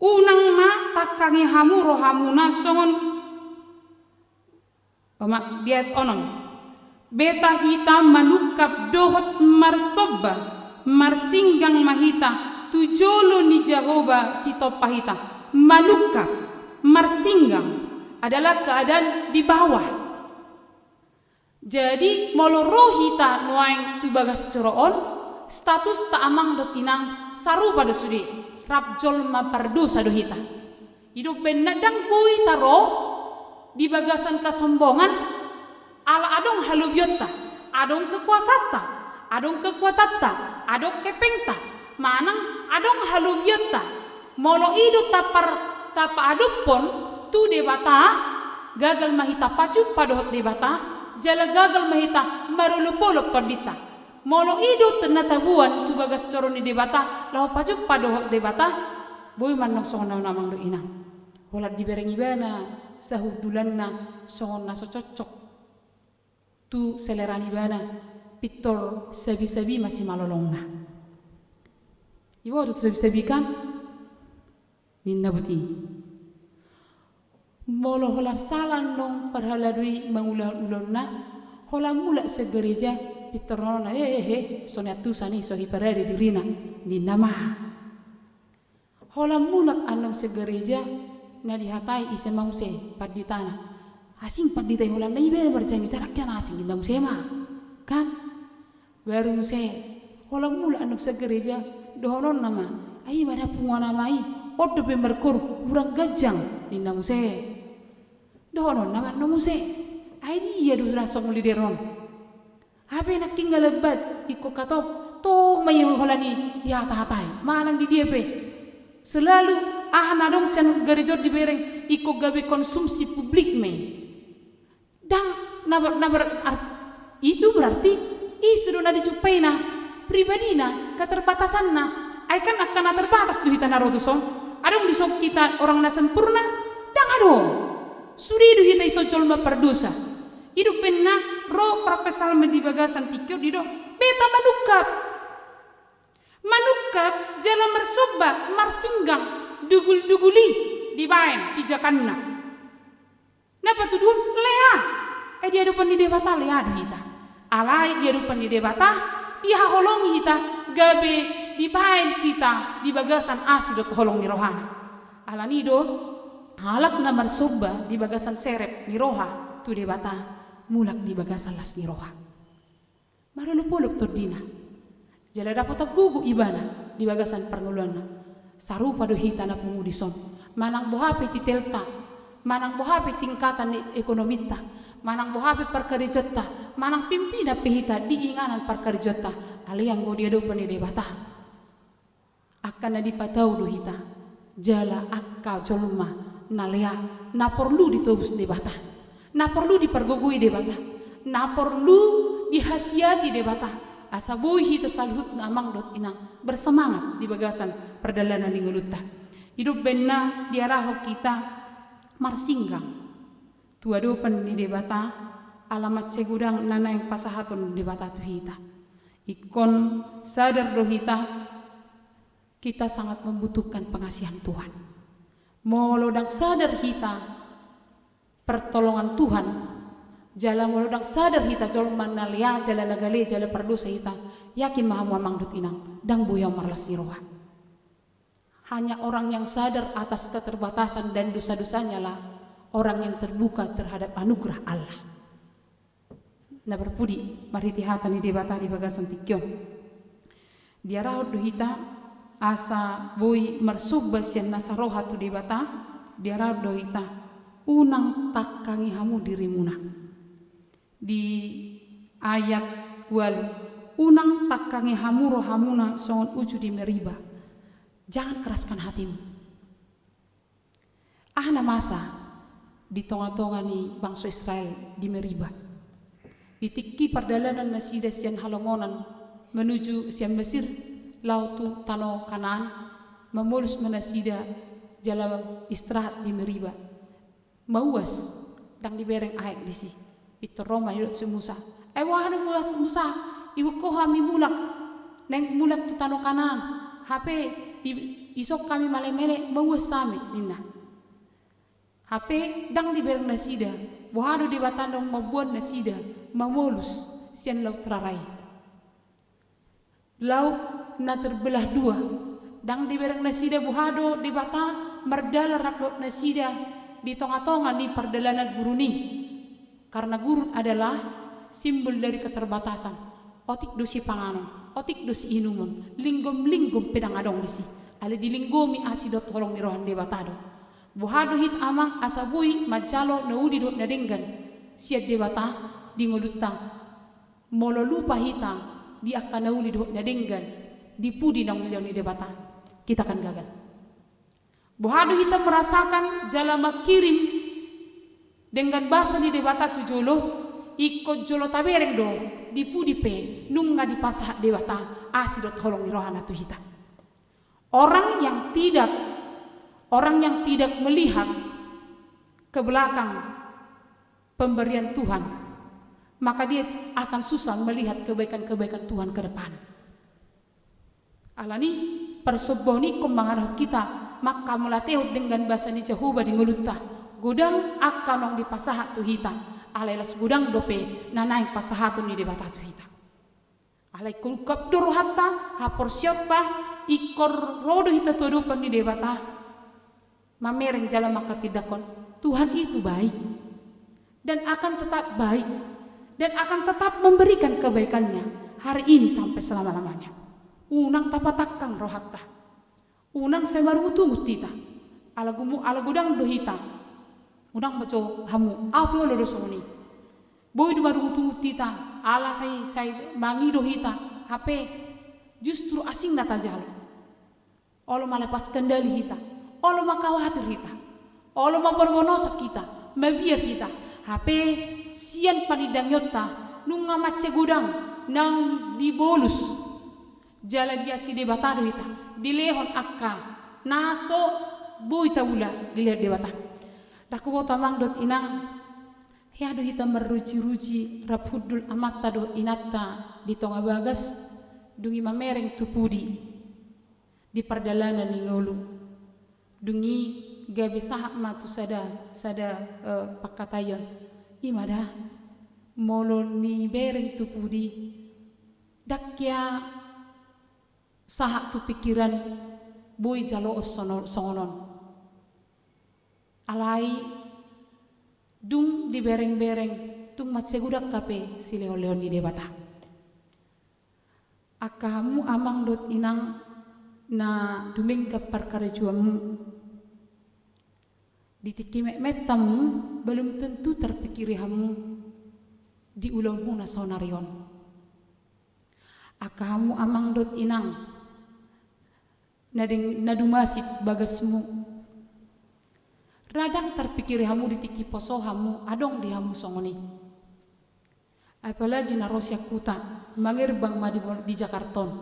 Unang ma tangkangi hamu rohamuna songon Oma, di ayat onom. Beta hita manungkap dohot marsomba, marsinggang ma hita tu jolo ni Jahowa sitompa hita. Manungkap, marsinggang adalah keadaan di bawah. Jadi, molo ro hita nuaeng tu bagas joro on, statusta amang dohot inang sarupa do sude, rap jolma pardosa do hita. I do umbahen na ndang boi taro di bagasan kesombongan, ala adong halobionta, adong kekuasaanta, adong kekuatanta, adong hepengta, manang adong halobionta. Molo i do tapar-, tapaadophon tu Debata, gagal ma hita pajumpa dohot Debata, jala gagal ma hita marolopolop tondinta. Molo i do na taboan tu bagas joro ni Debata, laho pajumpa dohot Debata, boi ma annon songon na amang dohot inang. Holan dibereng ibana sahundulanna songon na so cocok tu selera ni ibana, pintor sabisabi ma simalolongna. Iboto tu sabisabi kan? Ninna boti. Molo holan sala annon parhalado i mangula ulaonna, holan mulak sian gareja, pintor nona, eh, eh, eh, so niantusan i, so hiparade dirina, ninna ma. Holan mulak annon sian gareja, na dihatai ise ma muse, panditana. Asing pandita i holan na ibaen marjamita, ndang kian asing, ninna muse ma. Kan? Baru muse, holan mulak annon sian gareja, dohononna ma, ai i ma da punguan ama i, on dope markorup, hurang ganjang, ninna muse. Dohononna ma annon muse, ai dia do na songon lider on. Hape nangkin nga lambat, ingkon hatop, tong ma i holan i dihatahatai, manang di dia pe. Selalu, aha na adong sian gareja on dibereng, ingkon gabe konsumsi publik ma i. Ndang, na ber-, na ber-, ar-, itu berarti ise do na dijumpaina, pribadina, keterbatasanna. Ai kan angka na terbatas do hita na ro tuson. Adong dison hita orang na sempurna? Ndang adong. Sude do hita ison jolma pardosa. I do umbahen na ro parpsalmen di bagasan tingki on didok, beta manungkap. Manungkap jala marsomba, marsinggang, dugul-dugul i dibaen pijakanna. Na patuduhon lea. Ai di adopan ni Debata lea do hita. Alai di adopan ni Debata, dihaholongi hita, gabe dibaen hita di bagasan asi dohot holong ni rohana. Alani do, halak na marsomba di bagasan serep ni roha tu Debata, mulak di bagasan las ni roha. Marolopolop tondina. Jala dapotan gogo ibana di bagasan parngoluanna. Sarupa do hita na pungu dison. Manang boha pe titelta, manang boha pe tingkatan ni ekonominta, manang boha pe parkarejoanta, manang pimpinan pe hita di inganan parkarejoanta, alai anggo di adopan ni Debata, angka na dipatau do hita, jala angka jolma na lea, na porlu ditobus Debata, na porlu dipargogoi Debata, na porlu dihasiati Debata, asa boi hita saluhutna amang dohot inang bersemangat di bagasan pardalanan ni ngolunta. I do umbahen na diarahon hita marsinggang tu adopan ni Debata, ala mansai godang na naeng pasahaton Debata tu hita. Ingkon sadar do hita, kita sangat membutuhkan pengasihan Tuhan. Molo ndang sadar hita pertolongan Tuhan, jala molo ndang sadar hita jolma na lea, jala na gale, jala pardosa hita, yakin ma hamu amang dohot inang, ndang boi hamu marlas ni roha. Hanya orang yang sadar atas keterbatasan dan dosa-dosanyalah orang yang terbuka terhadap anugerah Allah. Na parpudi, marhite hata ni Debata di bagasan tingki on, diarahon do hita asa boi marsomba sian nasa roha tu Debata, diarahon do hita, unang tangkangi hamu dirimuna. Di ayat ualu, unang tangkangi hamu rohamuna songon uju di Meriba. Jangan keraskan hatimu. Aha na masa di tonga-tonga ni bangso Israel di Meriba? Di tingki pardalanan nasida sian halongonan menuju sian Mesir, laho tu tano Kanaan, mamolus ma nasida jala istirahat di Meriba. Mauas, ndang dibereng aek disi. Pintor ro ma didok si Musa. Ai boha do mauas Musa, iboan ho hami mulak, naeng mulak tu tano Kanaan. Hape i-, dison hami male-male, mauas hami, ninna. Hape ndang dibereng nasida boha do Debata naung mamboan nasida mamolus sian Laut Rara i. Laut na terbelah dua. Ndang dibereng nasida boha do Debata mardalan rap dohot nasida di tonga-tonga ni pardalanan gurun i. Karena gurun adalah simbol dari keterbatasan. Otik do sipanganon, otik do siinumon, linggom-linggom pe ndang adong disi. Alai dilinggomi asi dohot holong ni roha ni Debata do. Boha do hita amang asa boi manjalo na uli dohot na denggan sian Debata di ngolunta? Molo lupa hita di angka na uli dohot na denggan di pudi naung nilehon ni Debata, kita akan gagal. Boha do hita merasakan jala mangkirim denggan basa ni Debata tu jolo, ingkon jolo tabereng do di pudi pe nunga dipasahat Debata asi dohot holong ni rohana tu hita. Orang yang tidak, orang yang tidak melihat ke belakang pemberian Tuhan, maka dia akan susah melihat kebaikan-kebaikan Tuhan ke depan. Alani, parsombaon i ingkon mangarahon hita manghamauliatehon denggan basa ni Jahowa di ngolunta. Godang angka naung dipasahat tu hita, alai laos godang dope na naeng pasahaton ni Debata tu hita. Alai ingkon ungkap do rohanta, haporseaonta, ingkon ro do hita tu adopan ni Debata, mamereng jala manghatindanghon, Tuhan itu baik dan akan tetap baik dan akan tetap memberikan kebaikannya hari ini sampai selama-lamanya. Unang tapatangkang rohanta. Unang sai marungutungut hita. Ala gumu-, ala godang do hita. Unang baco hamu, au pe olo do songon i. Boi do marungutungut hita, ala sai, sai mangido hita, hape justru asing na tajalo. Olo ma lepas kendali hita, olo ma khawatir hita, olo ma borbonosak hita, mabiar hita, hape sian panindangionta, nunga mansai godang naung dibolus. Jala diasi Debata do hita, dilehon angka na so boi taula dilehon Debata. Ndang huboto amang dohot inang, hea do hita marruji-ruji rap hundul amanta dohot inanta di tonga bagas, dung i mamereng tu pudi di pardalanan ni ngolu. Dung i gabe sahat ma tu sada, sada, eh, pangkataion. I ma da, molo nibereng tu pudi, ndang hea sahat tu pingkiran boi jaloon sono-, songon on. Alai dung dibereng-bereng, tung mansai godang hape silehon-lehon ni Debata. Angka hamu amang dohot inang na dumenggan parkarejoanmu, Di tingki metmettamu, belum tentu tarpikiri hamu di ulaonmu na saonari on. Angka hamu amang dohot inang, na deng-, na dumasi bagasmu. Ra ndang tarpikiri hamu di tingki poso hamu, adong di hamu songon i. Apalagi na ro sian huta, mangerbang ma di, di Jakarta on.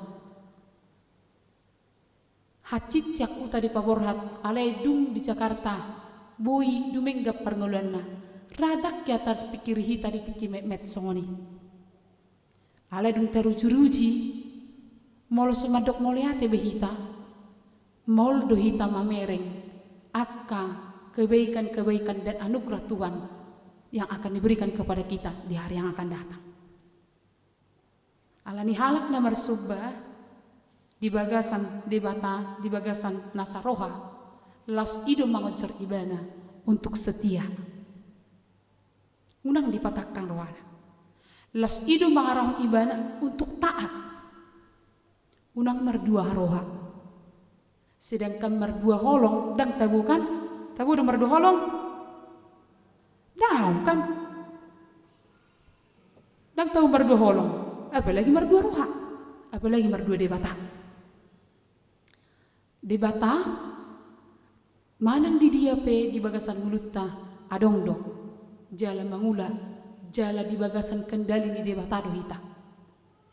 Hansit sian huta dipaborhat, alai dung di Jakarta, boi dumenggan parngoluanna. Ra ndang hea tarpikiri hita di tingki metmet songon i. Alai dung tarujiruji, molo so mandok mauliate be hita, maol do hita mamereng angka kebaikan-kebaikan dan anugerah Tuhan yang akan diberikan kepada kita di hari yang akan datang. Alani halak na marsomba di bagasan Debata, di bagasan nasa roha, laos i do mangonjor ibana untuk setia. Unang dipatangkang rohana. Laos i do mangarahon ibana untuk taat. Unang mardua roha. Sedangkan mardua holong, ndang tabo kan? Tabo do mardua holong? Ndang kan? Ndang tabo mardua holong. Apalagi mardua roha. Apalagi mardua Debata. Debata, manang di dia pe di bagasan ngolunta adong do, jala mangula, jala di bagasan kendali ni Debata do hita.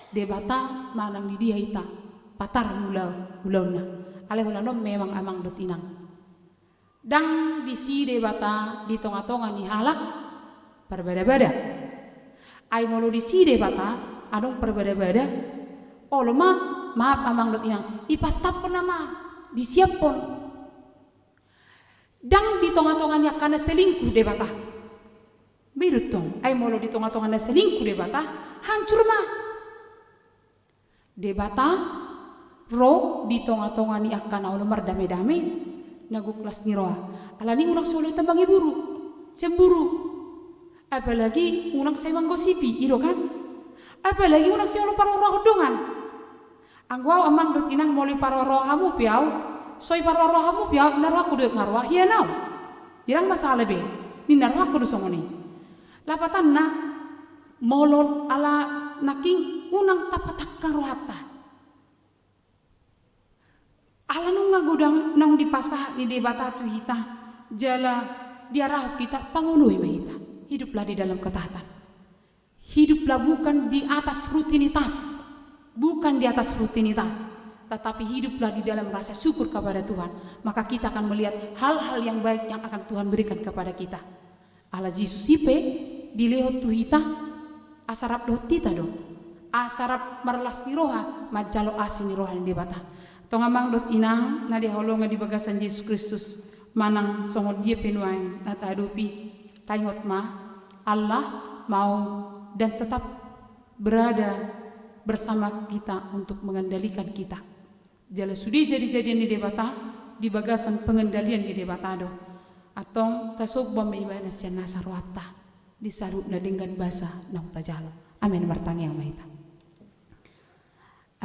Debata, manang di dia hita, patar mangula ulaonna. Alai holan on memang amang dohot inang. Ndang disi Debata di tonga-tonga ni halak parbada-bada. Ai molo disi Debata adong parbada-bada, olo ma, maaf amang dohot inang, ipastaphon nama, disiaphon. Ndang di tonga-tonga ni angka na selingkuh Debata. Boi do tong, ai molo di tonga-tonga na selingkuh Debata, hancur ma. Debata ro di tonga-tonga ni angka na olo mardame-dame, na gok las ni roha. Alani unang sai olo hita mangiburu, cemburu. Apalagi unang sai manggosipi, i do kan? Apalagi unang sai olo paroa-roahon dongan. Anggo au amang dohot inang, molo iparoa-roa hamu pe au, so iparoa-roa hamu pe au, na rohangku do nga roa hian au. Ndang masalah be, ninna rohangku do songon i. Lapatanna, molo ala nangkin unang tapatangkang rohanta. Ala nunga godang naung dipasahat ni Debata tu hita, jala diarahon hita, pangoloi ma hita. Hiduplah di dalam ketaatan. Hiduplah bukan di atas rutinitas, bukan di atas rutinitas, tetapi hiduplah di dalam rasa syukur kepada Tuhan. Maka kita akan melihat hal-hal yang baik yang akan Tuhan berikan kepada kita. Ala Jesus i pe dilehon tu hita, asa rap dohot hita do, asa rap marlas ni roha manjalo asi ni roha ni Debata. Tong amang dohot inang na dihaholongi di bagasan Jesus Kristus, manang songon dia pe nuaeng na tahadopi, taingot ma, Allah mau dan tetap berada bersama kita untuk mengendalikan kita. Jala sude jadi-jadian ni Debata di bagasan pengendalian ni Debata do. Antong tasomba ma ibana sian nasa rohanta di saluhut na denggan basa naung tajalo. Amen. Martangiang ma hita.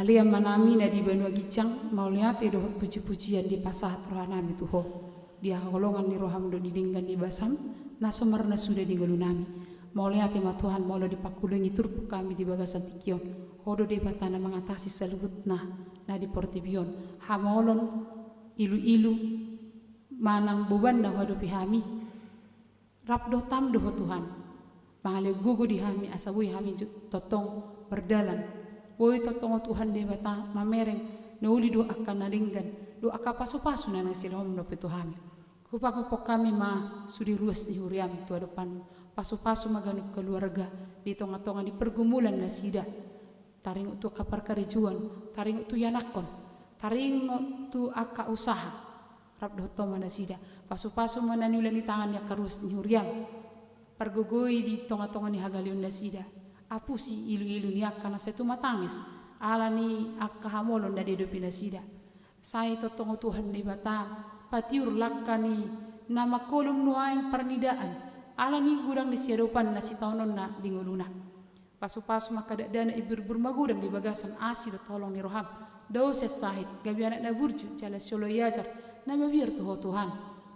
Ale Amanami na di banua ginjang, mauliate dohot puji-pujian dipasahat rohanami tu Ho, di haholongan ni roham dohot di denggan ni basam na so marnasuda di ngolunami. Mauliate ma Tuhan, molo dipangkulingi turpuk hami di bagasan tingki on. Ho do Debata na mangatasi saluhutna na di portibi on. Hamaolon, ilu-ilu, manang boban na huadopi hami, rap dohot Ho do Ho Tuhan. Mangalean gogo di hami asa boi hami ju-, tongtong mardalan. Boi tongtong Ho Tuhan Debata mamereng na uli dohot angka na denggan, dohot angka pasu-pasu na naeng silehononmu dope tu hami. Hupakuphon hami ma sude ruas ni huriam tu adopanmu. Pasu-pasu ma ganup keluarga di tonga-tonga ni pergumulan nasida. Taringot tu angka parkarejoan, taringot tu ianakhon, taringot tu angka usaha. Rap dohot Ho ma nasida. Pasu-pasu ma na niula ni tangan ni angka ruas ni huriam. Pargogoi di tonga-tonga ni hagaleon nasida. Apusi ilu-ilu ni angka na sai tumatangis ala ni angka hamaolon na diadopi nasida. Sai tongtong Ho Tuhan Debata, patiur langka ni na mangkolom nuaeng parnidaan ala ni godang ni siadopan na sitaononna di ngoluna. Pasu-pasu ma angka dakdanak, imbur-imbur magodang di bagasan asi dohot holong ni roham. Dao sian sahit, gabe anak na burju jala sioloi ajar na mabiar tu Ho Tuhan.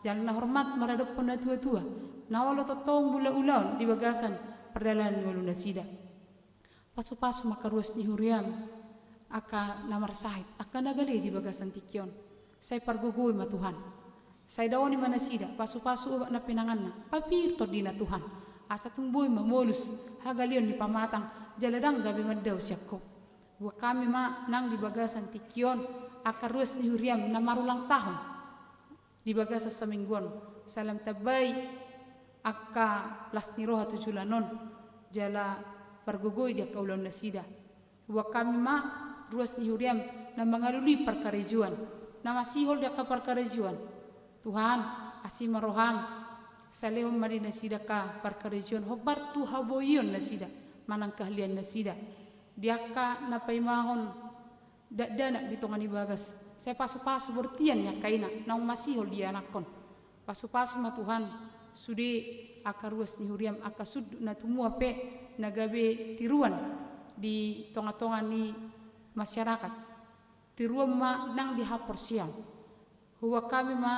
Jala na hormat maradophon na tua-tua, na olo tongtong mangula ulaon di bagasan pardalanan ni ngolu nasida. Pasu-pasu ma angka ruas ni huriam, angka na marsahit, angka na gale di bagasan tingki on. Sai pargogoi ma Tuhan. Sai daoni ma nasida, pasu-pasu obat na pinanganna, papir tondina Tuhan. Asa tung boi ma molus hagaleon ni pamatang, jala ndang gabe mandao sian Ho. Buat hami ma nang di bagasan tingki on, angka ruas ni huriam na marulang tahun. Di bagasan saminggu on, sai lam tambai angka las ni roha tu joloan on, jala pargogoi di angka ulaon nasida. Buat hami ma ruas ni huriam na mangalului parkarejoan, na masihol di angka parkarejoan. Tuhan, asi ma roham, sai lehon ma di nasida angka parkarejoan, hombar tu haboion nasida, manang keahlian nasida. Di angka na paimahon dakdanak di tonga ni bagas, sai pasu-pasu bortian ni angka ina naung masihol dianakhon. Pasu-pasu ma Tuhan, sude angka ruas ni huriam, angka sundut na tumua pe na gabe tiruan di tonga-tonga ni masyarakat. Tiruan ma nang di haporseaon. Huboan hami ma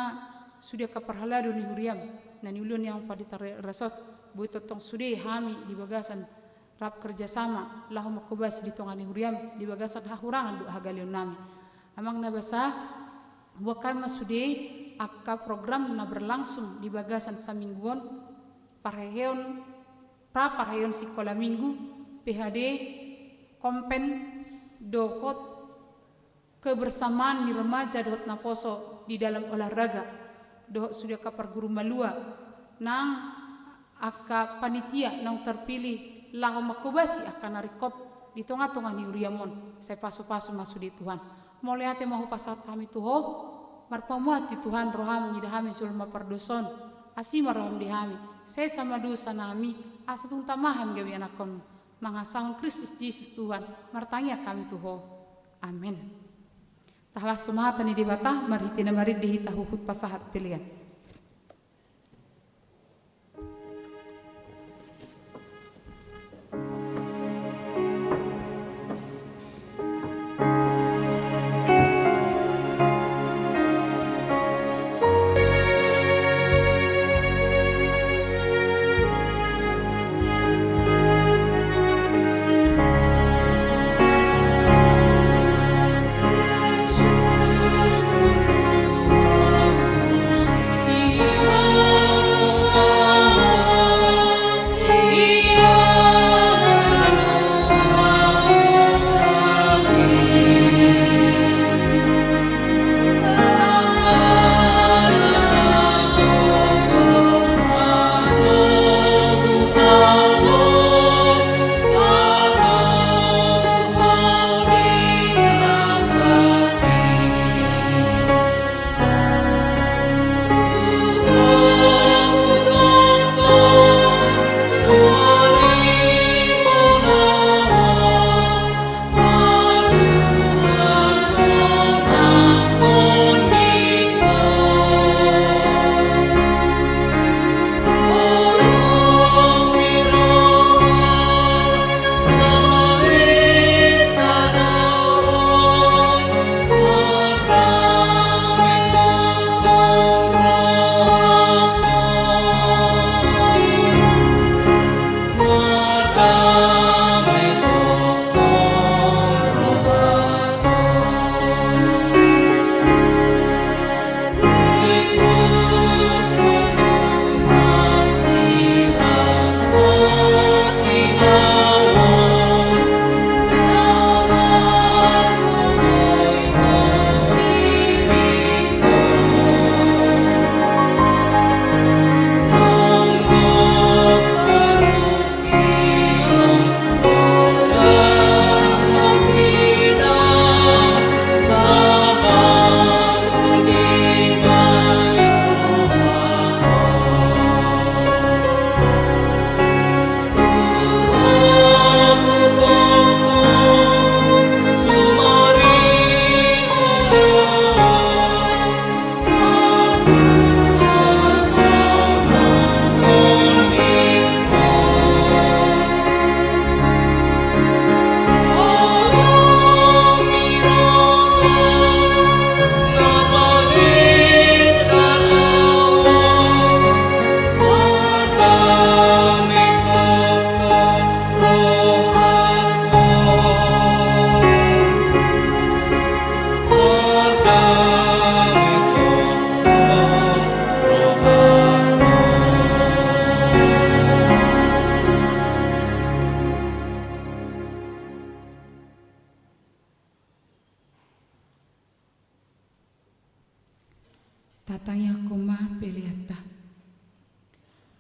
sude angka parhalado ni huriam, na niulahon ni amang pandita Re-, Resort, boi tongtong sude hami di bagasan rap kerjasama, laho mangkobasi di tonga ni huriam, di bagasan hahurangan dohot hagaleon nami. Amang na basa, huboan hami ma sude angka program na berlangsung di bagasan saminggu on, parheheon, pra parheheon sikola minggu, P H D, kompen, dohot kebersamaan ni remaja dohot naposo di dalam olahraga, dohot sude angka parguru malua, nang angka panitia naung tarpilih laho mangkobasi angka na ringkot di tonga-tonga ni huriam on, sai pasu-pasu ma sude Tuhan. Mauliate ma hupasahat hami tu Ho, marpamuati Tuhan roham mida hami jolma pardosa on, asi ma roham di hami, sesa ma dosa nami, asa tung tama hami gabe anakhonmu. Mangasahon Kristus Jesus Tuhan, martangiang hami tu Ho. Amen. Tahalashon ma hata ni Debata, marhite na marende hita huhut pasahat pelean.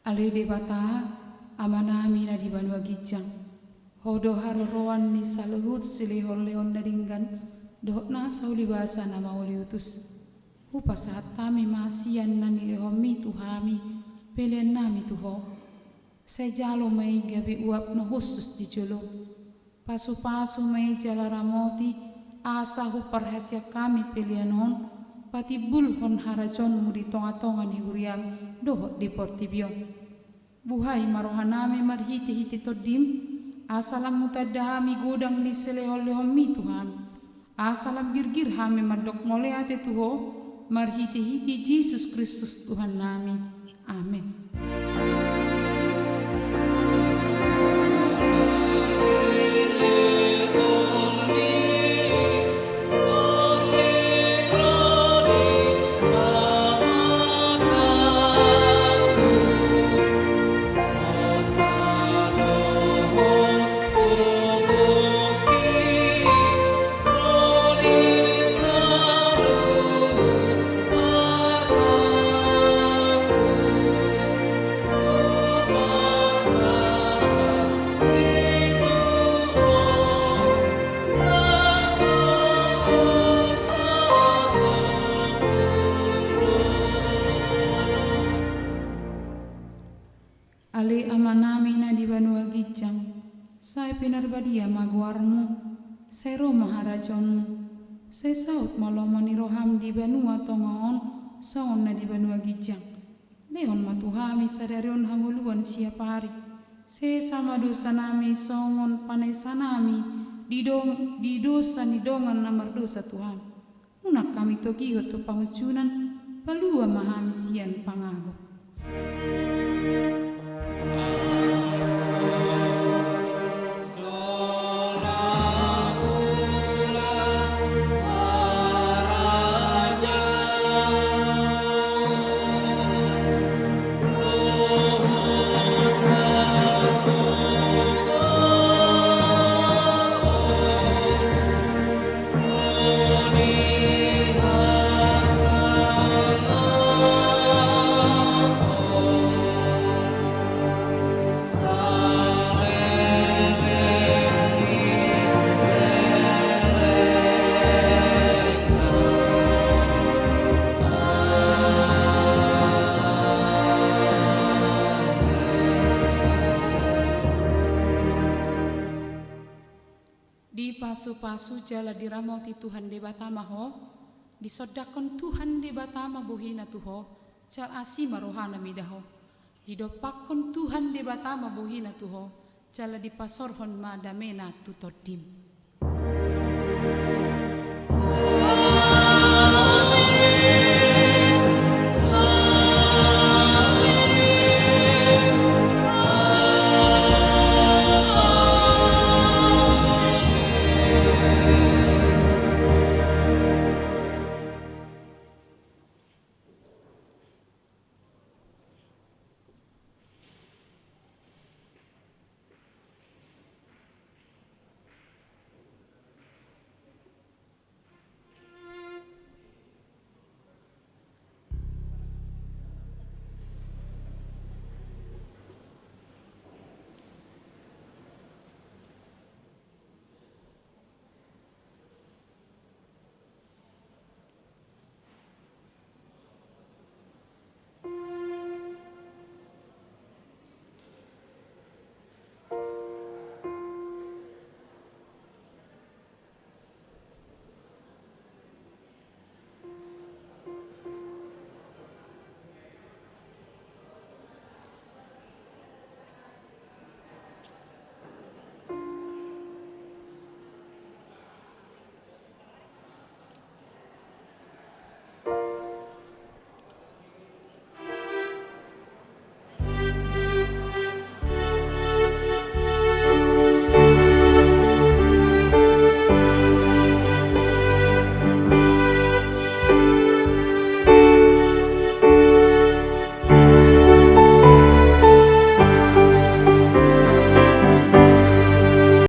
Ale Debata, Amanami na di banua ginjang, Ho do haroroan ni saluhut silehonlehon na denggan dohot nasa ulibasa na mauliutus. Hupasahat hami ma sian na nilehonmi tu hami peleannami tu Ho. Sai jalo ma i gabe uap na hushus di jolom. Pasupasu ma i jala ramoti, asa huparhaseang hami pelean on patimbulhon harajaonmu di tongatonga ni huriam dohot di portibi on. Buhai ma rohanami marhitehite Tondim, asa lam hutanda hami godang ni silehonlehonmi tu hami, asa lam girgir hami mandok mauliate tu Ho, marhitehite Jesus Kristus Tuhannami. Amen. Ale Amanami na di banua ginjang, sai pinarbadia ma goarmu, sai ro ma harajaonmu, sai saut ma lomo ni roham di banua tonga on songon na di banua ginjang. Lehon ma tu hami sadari on hangoluan siapari. Sesa ma dosanami songon panesanami di dong-, di dosa ni dongan na mardosa tu hami. Unang hami togihon tu pangunjunan, palua ma hami sian pangago. Dipasupasu jala diramoti Tuhan Debata ma ho, disondangkon Tuhan Debata ma bohina tu ho, jala asi ma rohana mida ho. Didompakkon Tuhan Debata ma bohina tu ho, jala dipasorhon ma damena tu tondim.